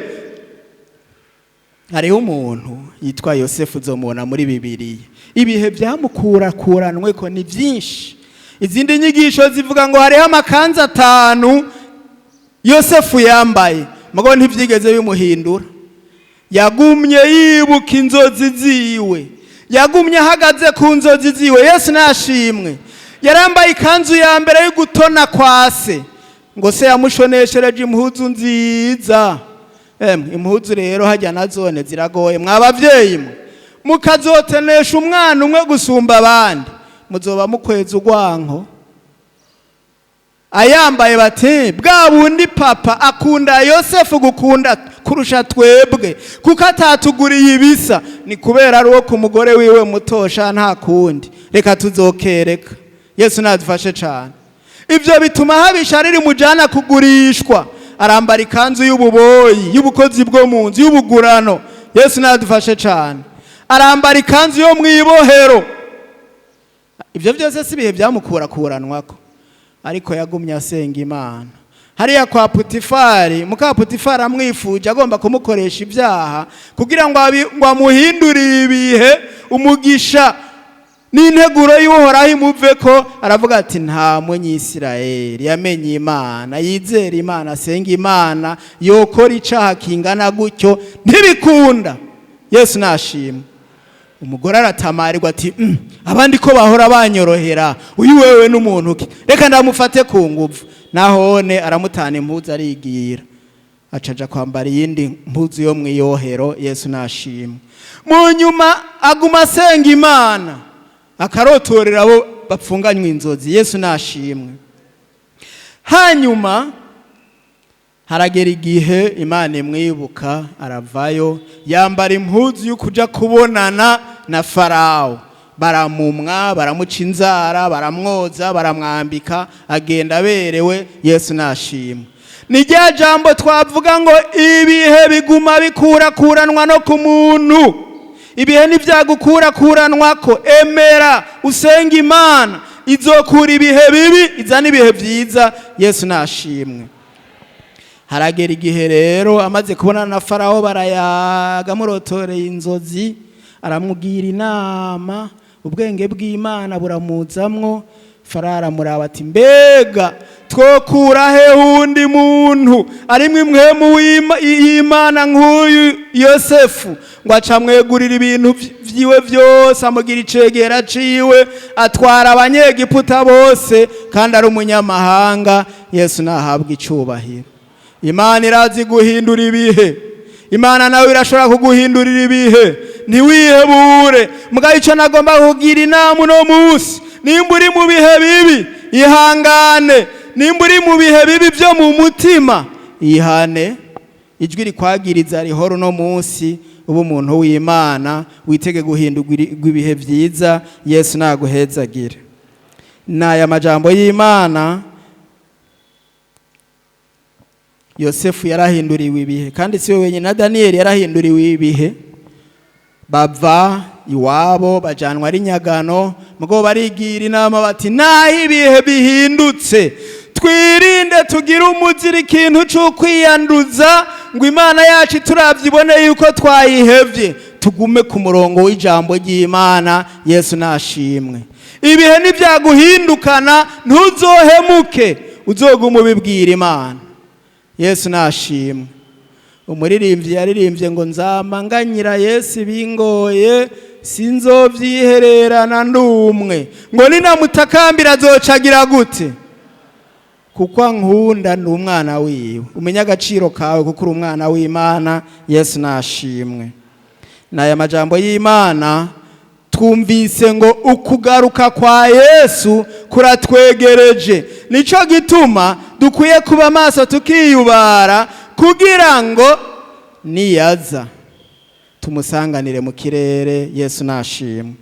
Hariho umuntu yitwa Yosefu, uzomubona muri Bibiliya. Ibihe byamukurakuranwe ko ni byinshi. Izindi nyigisho zivuga ngo hariho amakanzu 5 Yosefu yambaye, mugabo ntibyigeze bimuhindura. Yagumye yibuka inzozi ziwe, yagumye ahagaze ku nzozi ziwe. Yesu nashimwe. Yarambaye ikanzu ya mbere y'ugutona kwa se, ngo se yamushoneshereje impuzu nziza. Impuzu rero hajya na zone ziragoye mwabavyeyi mwe. Mukazotenesha umwana umwe gusumba abandi, muzoba mukweza urwanko. Ayambaye bati bwa bundi papa akunda Yosefu gukunda kurusha twebwe, kuko atatuguriye ibisa, ni kubera ari uwo ku mugore wiwe mutosha, nta kundi, reka tuzokereka. Yesu nadufashe cane. Ivyo bituma habisha riri mujana kugurishwa. Arambara ikanzu y'ububoyi, y'ubukozi bwo mu nzu, y'ubugurano. Yesu nadufashe cane. Arambara ikanzu yo mwibohero. Ivyo byose si ibihe byamukurakuranwako, ariko yagumye asenga Imana. Hariya kwa Putifari, muka Putifari amwifuje agomba kumukoresha ibyaha kugira ngo amuhindurire ibihe, umugisha n'integuro y'Uhoraho imuveko. Aravuga ati nta munyisirayeli yamenye Imana, yizera Imana, asenga Imana, yokora icaha kingana gutyo, ntibikunda. Yesu nashimwe. Umugore aratamarirwa ati abandi ko bahora banyorohera, uyu wewe n'umuntu ki? Reka ndamufate ku nguvu. Nahone aramutana impuzu arigira, acaja kwambara iyindi mpuzu yo mwiyohero. Yesu nashimwe. Mu nyuma aguma asenga Imana, akarotorera abo bapfunganywe inzozi. Yesu nashimwe. Hanyuma haragera igihe Imana imwibuka, aravayo yambara impuzu yo kuja kubonana na Farao. Baramumwa, baramuca inzara, baramwoza, baramwambika, agenda aberewe. Yesu nashimwe. Ni rya jambo twavuga ngo ibihe biguma bikurakuranwa no ku muntu. Ibihe ntibyagukurakuranwako, emera usenga Imana, izokura ibihe bibi izana ibihe byiza. Yesu nashimwe. Haragera igihe rero amaze kubonana na Farao, barayaga, amurotoreye inzozi, aramubwira inama, ubwenge bw'Imana buramuzamwo. Farao aramuraba ati mbega twokura he undi muntu arimwe imwemu y'Imana nk'uyu Yosefu? Ngo aca amwegurira ibintu vyiwe vyose, amugira icegera ciwe, atwara abanyegiputa bose kandi ari umunyamahanga. Yesu nahabwa icubahiro. Imana irazi guhindura ibihe. Imana nawe irashobora kuguhindurira ibihe, ntiwihebure. Mugabo ico nagomba kugira inama uno munsi, nimba uri mu bihe bibi ihangane, nimba uri mu bihe bibi byo mu mutima ihane. Ijwi rikwagiriza rihora uno munsi, uba umuntu w'Imana, witege guhindurwa ibihe vyiza. Yesu naguhezagire. N'aya majambo y'Imana, Yosefu yarahinduriwe ibihe, kandi si we wenyine, na Daniyeli yarahinduriwe ibihe. Bava iwabo bajanwa ari nyagano, mugo barigira inama bati naho ibihe bihindutse twirinde tugire umuzira ikintu c'ukwiyanduza, ngo Imana yacu turavyibone yuko twayihevye, tugume ku murongo w'ijambo ry'Imana. Yesu nashimwe. Ibihe nivyaguhindukana ntuzohemuke, uzoguma ubibwira Imana. Yesu nashimwe. Umuririmbyi yaririmbye ngo nzamanganyira Yesu bingoye, Sinzovyihererana ndumwe. Ngo ninamutakambira azocagira gute? Kuko ankunda, ndi umwana wiwe. Umenye agaciro kawe kuko uri umwana w'Imana. Yesu nashimwe. N'aya majambo y'Imana twumvise ngo ukugaruka kwa Yesu kuratwegereje. Nico gituma dukwiye kuba maso, tukiyubara, kugira ngo niyaza tumusanganire mu kirere. Yesu nashimwe.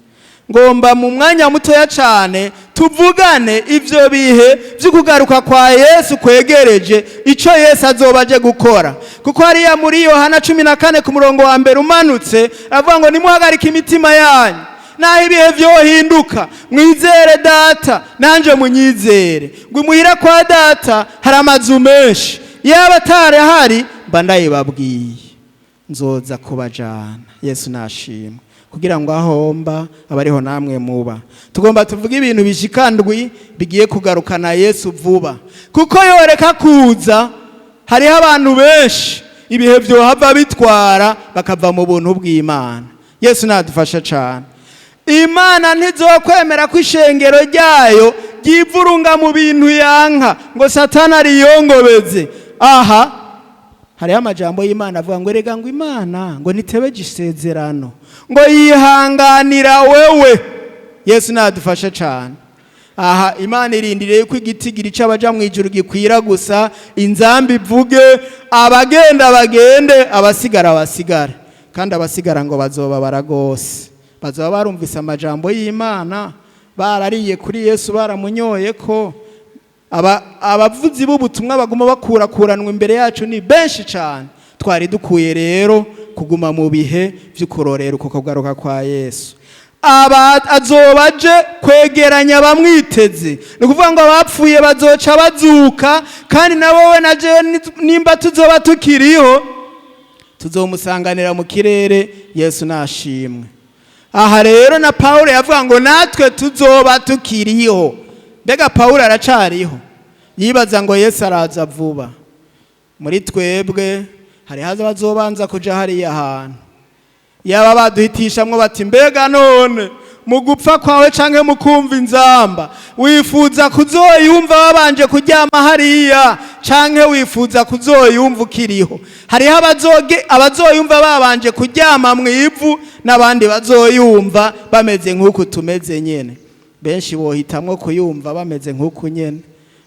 Ngomba mu mwanya mutoya cyane tuvugane ivyo bihe vy'ukugaruka kwa Yesu kwegereje, ico Yesu azoba aje gukora, kuko hariya muri Yohana 14 ku murongo wa mbere umanutse avuga ngo: "Nimuhagarike imitima yanyu, naho ibihe vyohinduka, mwizere Data, nanje munyizere." Ngo imuhira kwa Data hari amazu menshi, yaba atarahari mba ndayibabwiye, nzoza kubajana. Yesu nashimwe. Kugira ngo ahomba abariho namwe muba. Tugomba tuvuge ibintu bishikandwi bigiye kugarukana Yesu vuba, kuko yoreka kuza hariho abantu benshi ibihe vyohava bitwara bakava mu buntu bw'Imana. Yesu nadufasha cyane. Imana ntizokwemera ko ishengero ryayo ryivurunga mu bintu yanka, ngo Satani ariyongobeze. Aha hariho amajambo y'Imana avuga ngo: "Erega ngo Imana ngo ntitebeje isezerano, ngo yihanganira wewe." Yesu nadufashe cyane. Aha Imana irindiriye yuko igitigiri c'abaja mu ijuru gikwira gusa, inzambi ivuge, abagenda bagende, abasigara basigare. Kandi abasigara ngo bazobabara gose, bazoba barumvise amajambo y'Imana, barariye kuri Yesu, baramunyoye ko. Abavuzi b'ubutumwa baguma bakurakuranwa imbere yacu ni benshi cyane. Twari dukwiye rero kuguma mu bihe vy'ukurorera uko kugaruka kwa Yesu. Aba azoba aje kwegeranya abamwiteze, ni ukuvuga ngo abapfuye bazoca bazuka, kandi na wowe na jewe nimba tuzoba tukiriho tuzomusanganira mu kirere. Yesu nashimwe. Aha rero na Pawulo yavuga ngo natwe tuzoba tukiriho. Mbega Pawulo aracariho? Yibaza ngo Yesu araza vuba. Muri twebwe hariho abazobanza kuja hariya hantu, yaba baduhitishamwo bati: "Mbega none mu gupfa kwawe canke mu kumva inzamba wifuza kuzoyumva wabanje kuryama hariya, canke wifuza kuzoyumva ukiriho?" Hariho abazoyumva babanje kuryama mu ivu, n'abandi bazoyumva bameze nk'uku tumeze nyene. Benshi bohitamwo kuyumva bameze nk'uku nyene.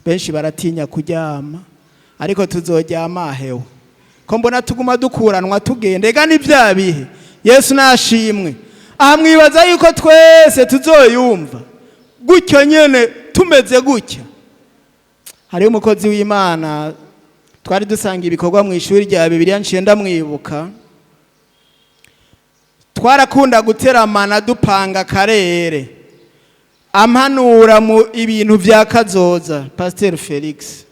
Benshi baratinya kuryama, ariko tuzoryama hewe ko mbona tuguma dukuranwa tugenda? Ega ni bya bihe. Yesu nashimwe. Aha mwibaza yuko twese tuzoyumva gutyo nyene tumeze gutya? Hariho umukozi w'Imana twari dusanga ibikorwa mu ishuri rya Bibiliya, nciye ndamwibuka. Twarakunda guteramana dupanga akarere, ampanura mu ibintu vya kazoza, Pasteur Felix.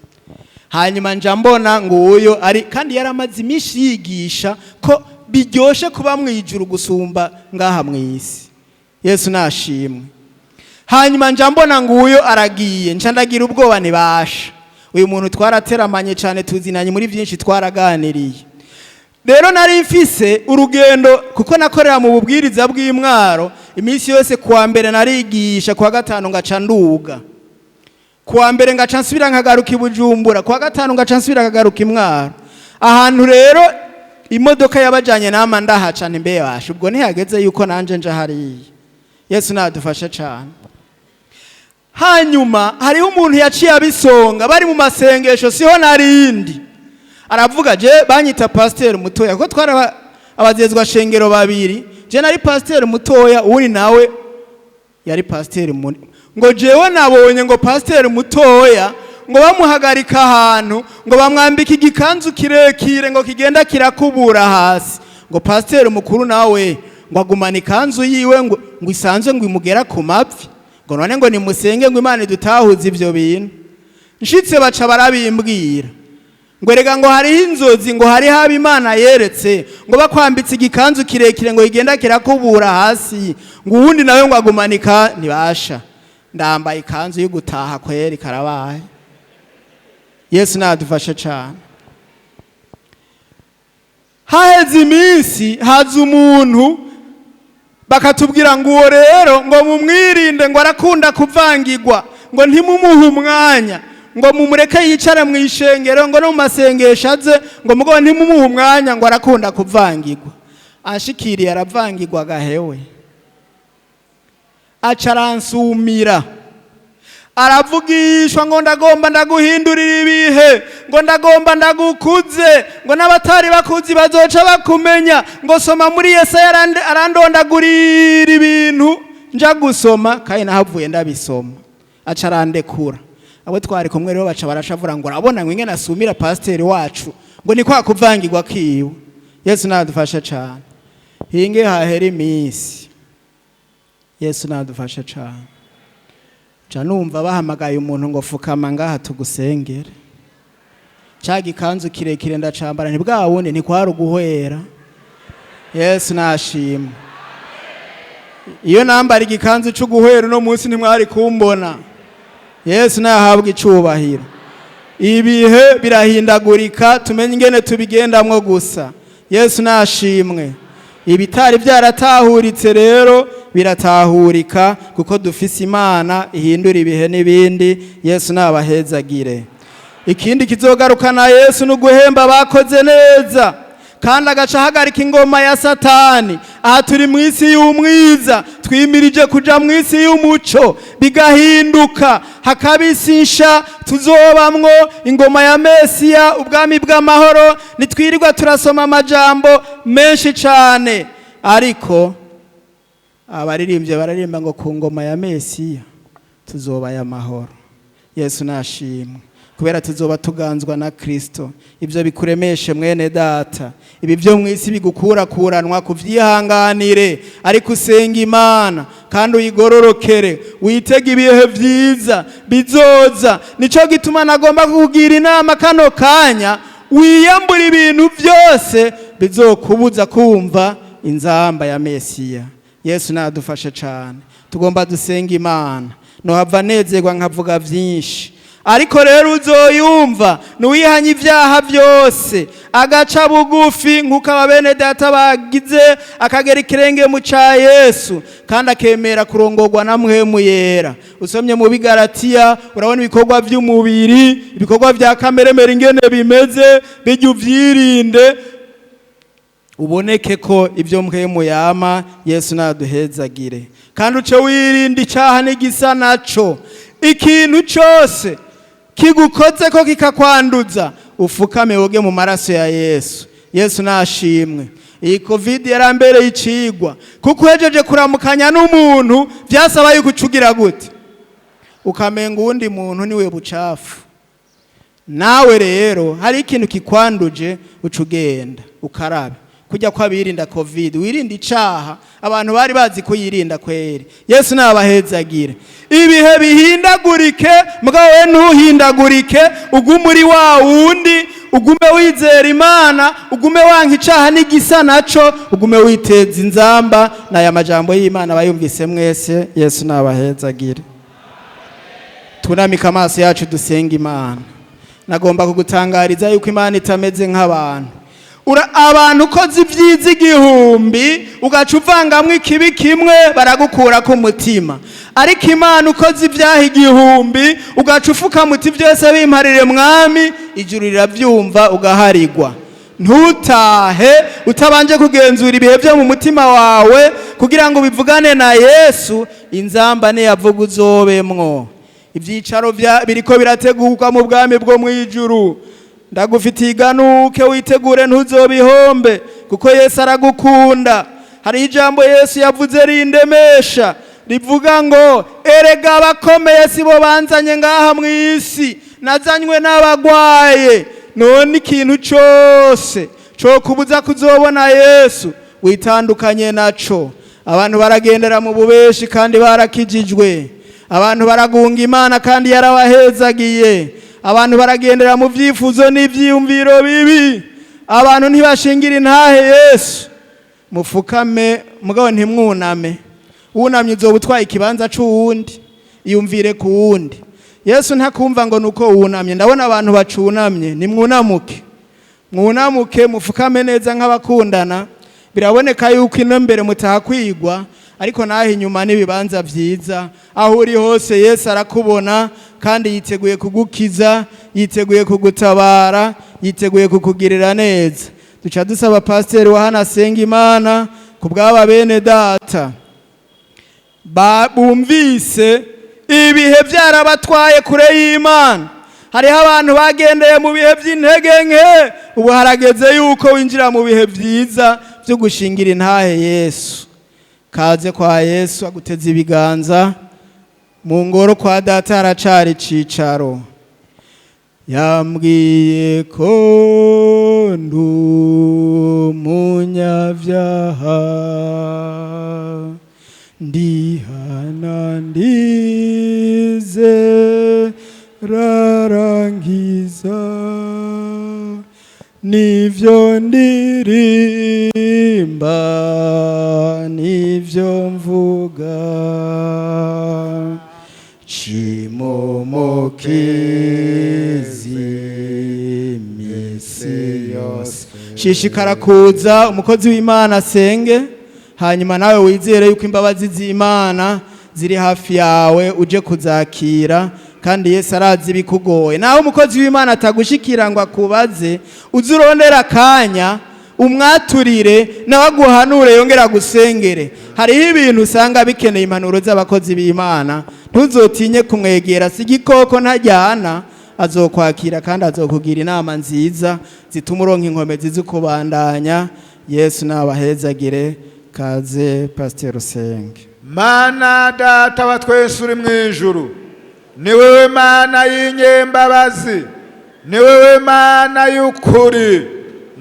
Hanyuma nja mbona nguyo ari, kandi yaramaze iminsi yigisha ko biryoshe kuba mu ijuru gusumba ngaha mu isi. Yesu nashimwe. Hanyuma nja mbona nguyo aragiye, nca ndagira ubwoba, ntibasha. Uyu muntu twarateramanye cyane, tuzinanye muri byinshi, twaraganiriye. Rero nari mfise urugendo, kuko nakorera mu bubwiriza bw'imwaro iminsi yose. Kuwa mbere narigisha, kuwa gatanu ngaca nduga, kuwa mbere ngaca nsubira nkagaruka i Bujumbura, kuwa gatanu ngaca nsubira nkagaruka imwaro. Ahantu rero imodoka yabajanye nama ndahaca, mbe basha ubwo ntihageze yuko nanje nja hariya? Yesu nadufashe cane. Hanyuma hariho umuntu yaciye abisonga, bari mu masengesho, siho narindi. Aravuga, je banyita pasiteri mutoya, kuko twari abazezwa shengero babiri, je nari pasiteri mutoya, uri nawe yari pasiteri munini. Ngo jewe nabonye ngo pasiteri mutoya ngo bamuhagarika ahantu, ngo bamwambika igikanzu kirekire ngo kigenda kirakubura hasi, ngo pasiteri mukuru nawe ngo agumana ikanzu yiwe ngo isanzwe ngo imugera ku mavi, ngo none ngo nimusenge ngo Imana idutahuze ivyo bintu. Nshitse baca barabimbwira ngo erega ngo hariho inzozi, ngo hariho abo Imana yeretse ngo bakwambitse igikanzu kirekire ngo igenda kirakubura hasi, ngo uwundi nawe ngo agumanika. Ntibasha, ndambaye ikanzu yo gutaha kweri, karabaye. Yesu nadufashe cane. Haheze iminsi haza umuntu. Bakatubwira ngo uwo rero ngo mumwirinde, ngo arakunda kuvangirwa, ngo ntimumuhe umwanya, ngo mumureke yicare mu ishengero, ngo no mu masengesho aze, ngo mugo ntimumuhe umwanya, ngo arakunda kuvangirwa. Ashikiriye aravangirwa agahewe, aca aransumira, aravugishwa ngo ndagomba ndaguhindurira ibihe, ngo ndagomba ndagukuze, ngo n'abatari bakuzi bazoca bakumenya, ngo soma muri Yesaya. Arandondagurira ibintu, nja gusoma kandi nahavuye ndabisoma, aca arandekura. Abo twari kumwe rero baca barashavura ngo urabona ngo ingene asumira pasiteri wacu, ngo ni kwa kuvangirwa kiwe. Yesu nadufashe cane. Hinge hahera iminsi, Yesu nadufashe cane, nca numva bahamagaye umuntu ngo fukama ngaha tugusengere. Ca gikanzu kirekire ndacambara, ntibwa wundi ntikwari uguhwera. Yesu nashimwe. Iyo nambara igikanzu c'uguhwera uno munsi ntimwari kumbona. Yesu nahabwa icubahiro. Ibihe birahindagurika, tumenye ingene tubigendamwo gusa. Yesu nashimwe. Ibitari byaratahuritse rero biratahurika, kuko dufise Imana ihindura ibihe n'ibindi. Yesu nabahezagire. Ikindi kizogarukana Yesu ni uguhemba abakoze neza, kandi agaca ahagarika ingoma ya Satani. Aha turi mu isi y'umwiza, twimirije kuja mu isi y'umuco, bigahinduka hakaba isi nsha tuzobamwo, ingoma ya Mesiya, ubwami bw'amahoro. Nitwirirwa turasoma amajambo menshi cane, ariko abaririmbye bararirimba ngo ku ngoma ya Mesiya tuzoba amahoro. Yesu nashimwe, kubera tuzoba tuganzwa na Kristo. Ibyo bikuremeshe mwene data. Ibi byo mu isi bigukurakuranwa kuvyihanganire, ariko usenga Imana kandi uyigororokere, witege ibihe vyiza bizoza. Nico gituma nagomba kukugira inama kano kanya: wiyambura ibintu byose bizokubuza kumva inzamba ya Mesiya. Yesu nadufashe cane. Tugomba dusenga Imana. Nohava nezerwa nkavuga vyinshi, ariko rero uzoyumva nuwihanye ibyaha byose, agaca bugufi nk'uko aba bene data bagize, akagera ikirenge mu ca Yesu, kandi akemera kurongorwa na Mpwemu Yera. Usomye mu Bigaratiya urabona ibikorwa by'umubiri, ibikorwa bya kameremere ingene bimeze, bijya uvyirinde, uboneke ko ibyo Mpwemu yama. Yesu naduhezagire. Kandi uce wirinda icyaha n'igisa naco. Ikintu cyose kigukoze ko kikakwanduza, ufukame woge mu maraso ya Yesu. Yesu nashimwe. Iyi COVID yarambereye icigwa, kuko uhejeje kuramukanya n'umuntu byasaba yuko ucugira gute, ukamenga uwundi muntu niwe bucafu. Nawe rero hari ikintu kikwanduje, uca ugenda ukarabe kujya ko abirinda COVID wirinda icaha. Abantu bari bazi kuyirinda kweri. Yesu nabahezagire. Ibihe bihindagurike, mugabo we ntuhindagurike, ugume uri wa wundi, ugume wizera Imana, ugume wanka icaha n'igisa naco, ugume witeza inzamba n'aya majambo y'Imana. Bayumvise mwese. Yesu nabahezagire. Tunamika amaso yacu dusenga Imana. Nagomba kugutangariza yuko Imana itameze nk'abantu. Abantu ukoze ibyiza 1000 ugaca uvangamwo ikibi kimwe, baragukura ku mutima. Ariko Imana, ukoze ibyaha 1000 ugaca ufukamuti byose bimparire Mwami, ijuru rirabyumva ugaharigwa. Ntutahe utabanje kugenzura ibihe byo mu mutima wawe kugira ngo ubivugane na Yesu. Inzamba niyavuga uzobemwo. Ibyicaro biriko birategurwa mu bwami bwo mu ijuru. Ndagufitiye iganuke, witegure ntuzobihombe, kuko Yesu aragukunda. Hari ijambo Yesu yavuze rindemesha, rivuga ngo erega abakomeye si bo banzanye ngaha mu isi, nazanywe n'abagwaye. None ikintu cyose cyo kubuza kuzobona Yesu, witandukanye naco. Abantu baragendera mu bubeshi kandi barakijijwe. Abantu baragunga Imana kandi yarabahezagiye. Abantu baragendera mu byifuzo n'ibyiyumviro bibi. Abantu ntibashingira intahe Yesu. Mufukame, mugabo ntimwuname. Wunamye uzoba utwaye ikibanza c'uwundi. Iyumvire ku wundi. Yesu ntakumva ngo nuko wunamye. Ndabona abantu bacunamye. Nimwunamuke, mwunamuke, mufukame neza nk'abakundana. Biraboneka yuko ino mbere mutahakwigwa, ariko naho inyuma n'ibibanza vyiza. Aho uri hose Yesu arakubona kandi yiteguye kugukiza, yiteguye kugutabara, yiteguye kukugirira neza. Duca dusaba pasiteri wa hano asenga Imana ku bw'aba bene data bumvise ibihe byarabatwaye kure y'Imana. Hariho abantu bagendeye mu bihe by'intege nke, ubu harageze yuko winjira mu bihe byiza byo gushingira intahe Yesu. Kaze kwa Yesu aguteze ibiganza. Mu ngoro kwa data haracari icicaro. Yambwiye ko ndi umunyabyaha, ndihana ndize rarangiza, nivyo ndirimba, nivyo mvuga. Shimumukezi misi yose. Shishikara kuza umukozi w'Imana asenge, hanyuma nawe wizere yuko imbabazi z'Imana ziri hafi yawe, uje kuzakira. Kandi Yesu arazi ibikugoye. Nawe umukozi w'Imana atagushikira ngo akubaze, uze urondera akanya umwaturire, nawe aguhanure yongera agusengere. Hariho ibintu usanga bikeneye impanuro z'abakozi b'Imana. Ntuzotinye kumwegera, si igikoko, ntajyana, azokwakira kandi azokugira inama nziza zituma uronka inkomezi zo kubandanya. Yesu nabahezagire. Kaze Pasiteri Usenge. Mana Data wa twese uri mu ijuru, ni wewe Mana y'inyembabazi, ni wewe Mana y'ukuri.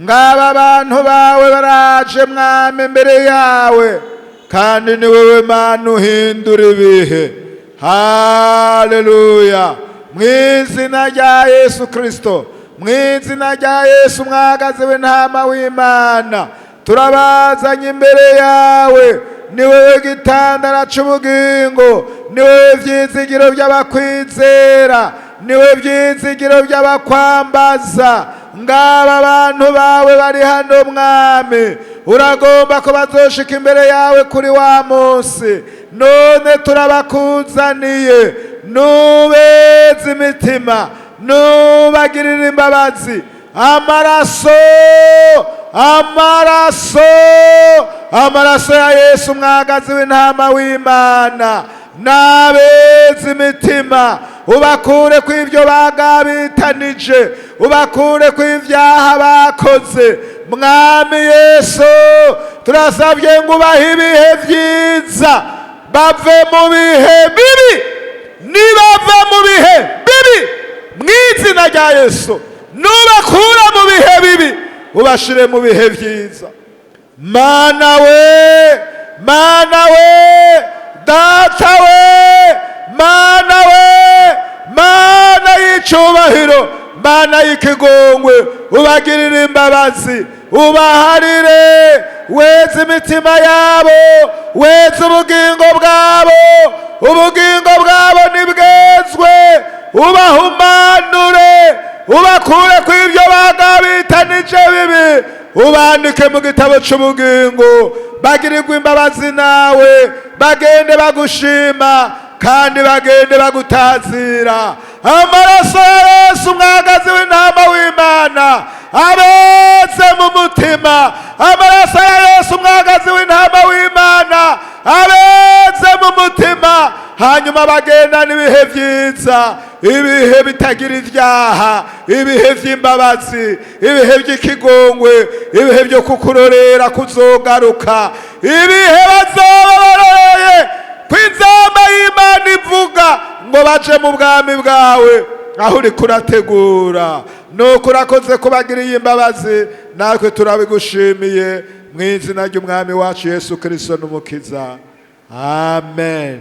Ngaba bantu bawe baraje, Mwami, imbere yawe, kandi ni wewe Mana uhindura ibihe. Haleluya! Mu izina rya Yesu Kirisito, mu izina rya Yesu mwagazi w'intama w'Imana, turabazanye imbere yawe. Ni wowe gitandara c'ubugingo, ni wowe vyizigiro by'abakwizera, ni wowe vyizigiro by'abakwambaza. Ngaba abantu bawe bari hano, Mwami, uragomba ko bazoshika imbere yawe kuri wa munsi. None turabakuzaniye, nubeze imitima, nubagirira imbabazi. Amaraso, amaraso, amaraso ya Yesu umwagazi w'intama w'Imana nabeze imitima, ubakure ku ibyo bagabitanije, ubakure ku ibyaha bakoze. Mwami Yesu, turasabye ngo ubahe ibihe byiza, bave mu bihe bibi. Nibava mu bihe bibi, mu izina rya Yesu, nubakura mu bihe bibi ubashire mu bihe byiza. Mana we, Mana we, Data we, Mana we, Mana y'icubahiro, Mana y'ikigongwe, ubagirire imbabazi, ubaharire, weze imitima yabo, weze ubugingo bwabo. Ubugingo bwabo nibwezwe, ubahumanure, ubakure ku ibyo bagabitanije bibi, ubandike mu gitabo cy'ubugingo, bagirirwe imbabazi nawe, bagende bagushima kandi bagende bagutazira. Amaraso ya Yesu umwagazi w'intama w'Imana abeze mu mutima. Amaraso ya Yesu umwagazi w'intama w'Imana abeze mu mutima, hanyuma bagenda n'ibihe byiza, ibihe bitagira ibyaha, ibihe by'imbabazi, ibihe by'ikigongwe, ibihe byo kukurorera kuzogaruka, ibihe bazoba baroreye ku inzamba y'Imana ivuga ngo baje mu bwami bwawe aho uri kurategura. Nuko urakoze kubagiriye imbabazi, natwe turabigushimiye mu izina ry'Umwami wacu Yesu Kirisito n'Umukiza, amen.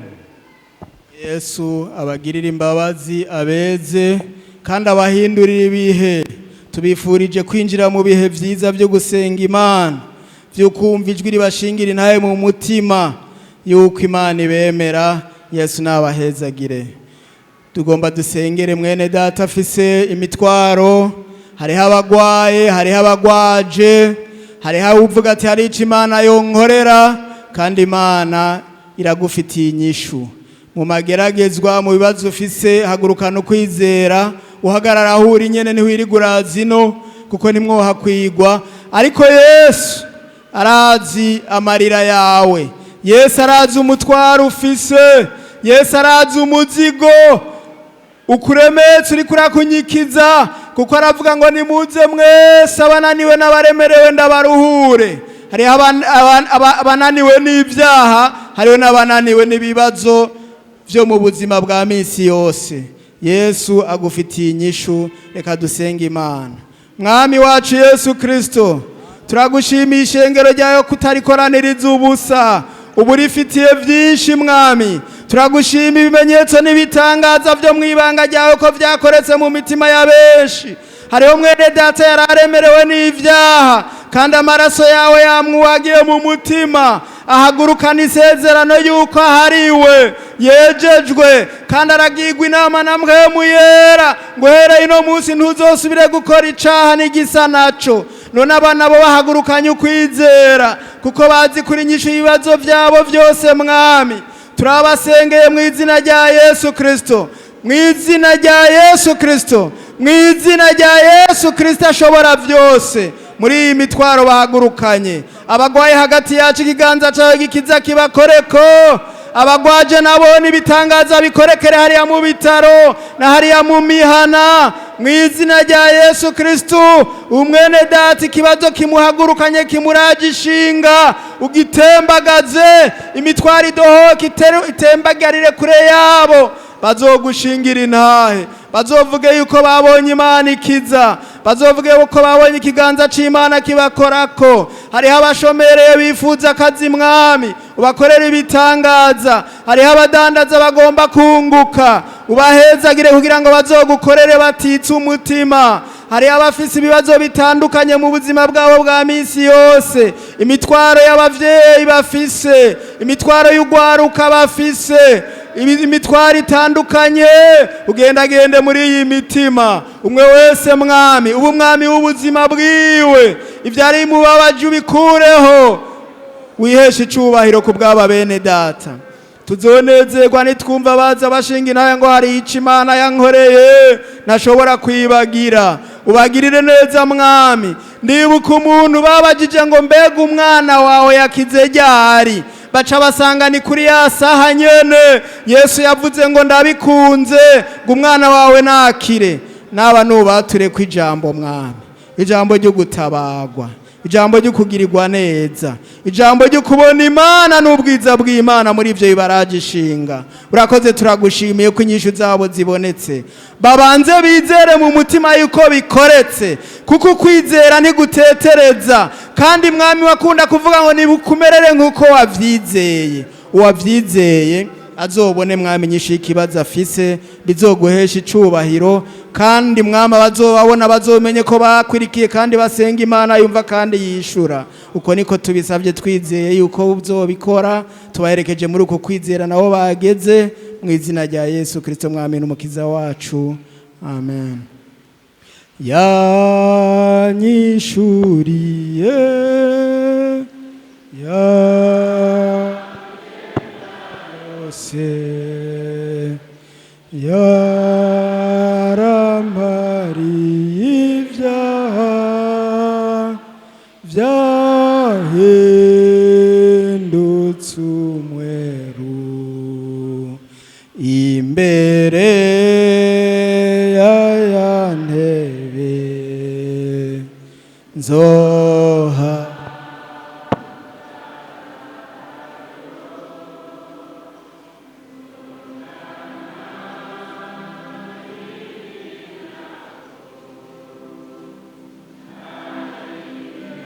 Yesu abagirire imbabazi, abeze kandi abahindurire ibihe. Tubifurije kwinjira mu bihe byiza byo gusenga Imana, byo kumva ijwi ribashingira intahe mu mutima yuko Imana ibemera. Yesu nabahezagire. Tugomba dusengere mwene data afise imitwaro. Hariho abagwaye, hariho abagwaje, Hariho uvuga ati hari icyo Imana yonkorera, kandi Imana iragufitiye inyishu mu mageragezwa, mu bibazo ufise. Hagurukana ukwizera, uhagarara aho uri nyene, ntiwirigura uraza ino kuko nimwohakwigwa. Ariko Yesu arazi amarira yawe, Yesu arazi umutwaro ufise, Yesu arazi umuzigo ukuremetse uriko urakunyikiza, kuko aravuga ngo: "Nimuze mwese abananiwe n'abaremerewe, ndabaruhure." Hariho abananiwe n'ibyaha, hariho n'abananiwe n'ibibazo byo mu buzima bwa minsi yose. Yesu agufitiye inyishu. Reka dusenge Imana. Mwami wacu Yesu Kirisito, turagushimiye ishengero ryawe kutarikoraniriza ubusa, ubu rifitiye byinshi. Mwami, turagushima ibimenyetso n'ibitangaza byo mu ibanga ryawe ko byakoretse mu mitima ya benshi. Hariho mwene data yari aremerewe n'ibyaha, kandi amaraso yawe yamwuhagiye mu mutima, ahagurukana isezerano y'uko ahariwe yejejwe, kandi aragirwa inama na Mpwemu Yera ngo: "Uhereye ino munsi ntuzosubire gukora icaha n'igisa naco." None abana bo bahagurukanye ukwizera, kuko bazi kuri nyinshi ibibazo byabo byose. Mwami, turabasengeye mu izina rya Yesu Kirisito, mu izina rya Yesu Kirisito, mu izina rya Yesu Kirisito ashobora byose. Muri iyi mitwaro bahagurukanye, abagwaye hagati yacu, ikiganza cyawe gikiza kibakoreko. Abagwaje nabo n'ibitangaza bikorekere hariya mu bitaro na hariya mu mihana, mu izina rya Yesu Kristo. Umwene data ikibazo kimuhagurukanye, kimuraje ishinga, ugitembagaze. Imitwaro idohoka, itembagarire kure yabo. Bazogushingira intahe, bazovuge yuko babonye Imana ikiza, bazovuge yuko babonye ikiganza c'Imana kibakorako. Hariho abashomereye bifuza akazi, Mwami, ubakorera ibitangaza. Hariho abadandaza bagomba kunguka, ubahezagire kugira ngo bazogukorere batitse umutima. Hariho abafise ibibazo bitandukanye mu buzima bwabo bwa minsi yose, imitwaro y'abavyeyi bafise, imitwaro y'ugwaruka bafise, imitwaro itandukanye. Ugendagende muri iyi mitima, umwe wese, Mwami, ubu Mwami w'ubuzima bwiwe, ivyari mubabaje ubikureho, wiheshe icubahiro ku bw'aba bene data. Tuzonezerwa nitwumva baza bashinga intahe ngo: "Hari ico Imana yankoreye ntashobora kwibagira." Ubagirire neza, Mwami. Ndibuka umuntu babajije ngo: "Mbega umwana wawe yakize ryari?" Baca basanga ni kuri ya saha nyene Yesu yavuze ngo: "Ndabikunze," ngo: "Umwana wawe nakire." Naba nubature ko ijambo, Mwami, ijambo ryo gutabagwa, ijambo ryo kugirirwa neza, ijambo ryo kubona Imana n'ubwiza bw'Imana muri ibyo bibaraje ishinga. Urakoze, turagushimiye ko inyishu zabo zibonetse. Babanze bizere mu mutima yuko bikoretse, kuko ukwizera ntigutetereza. Kandi Mwami, wakunda kuvuga ngo: "Nibukumerere nk'uko wavyizeye." Uwavyizeye azobone, Mwami, inyishu y'ikibazo afise, bizoguhesha icubahiro. Kandi Mwami, abazobabona bazomenye ko bakwirikiye kandi basenga Imana yumva kandi yishura. Uko niko tubisabye, twizeye yuko uzobikora. Tubaherekeje muri uko kwizera nabo bageze, mu izina rya Yesu Kristo, Mwami n'Umukiza wacu, amen. Yanyishuriye ya yose, yarampariye ibyaha byahindutse umweru imbere ya ya ntebe. Nzo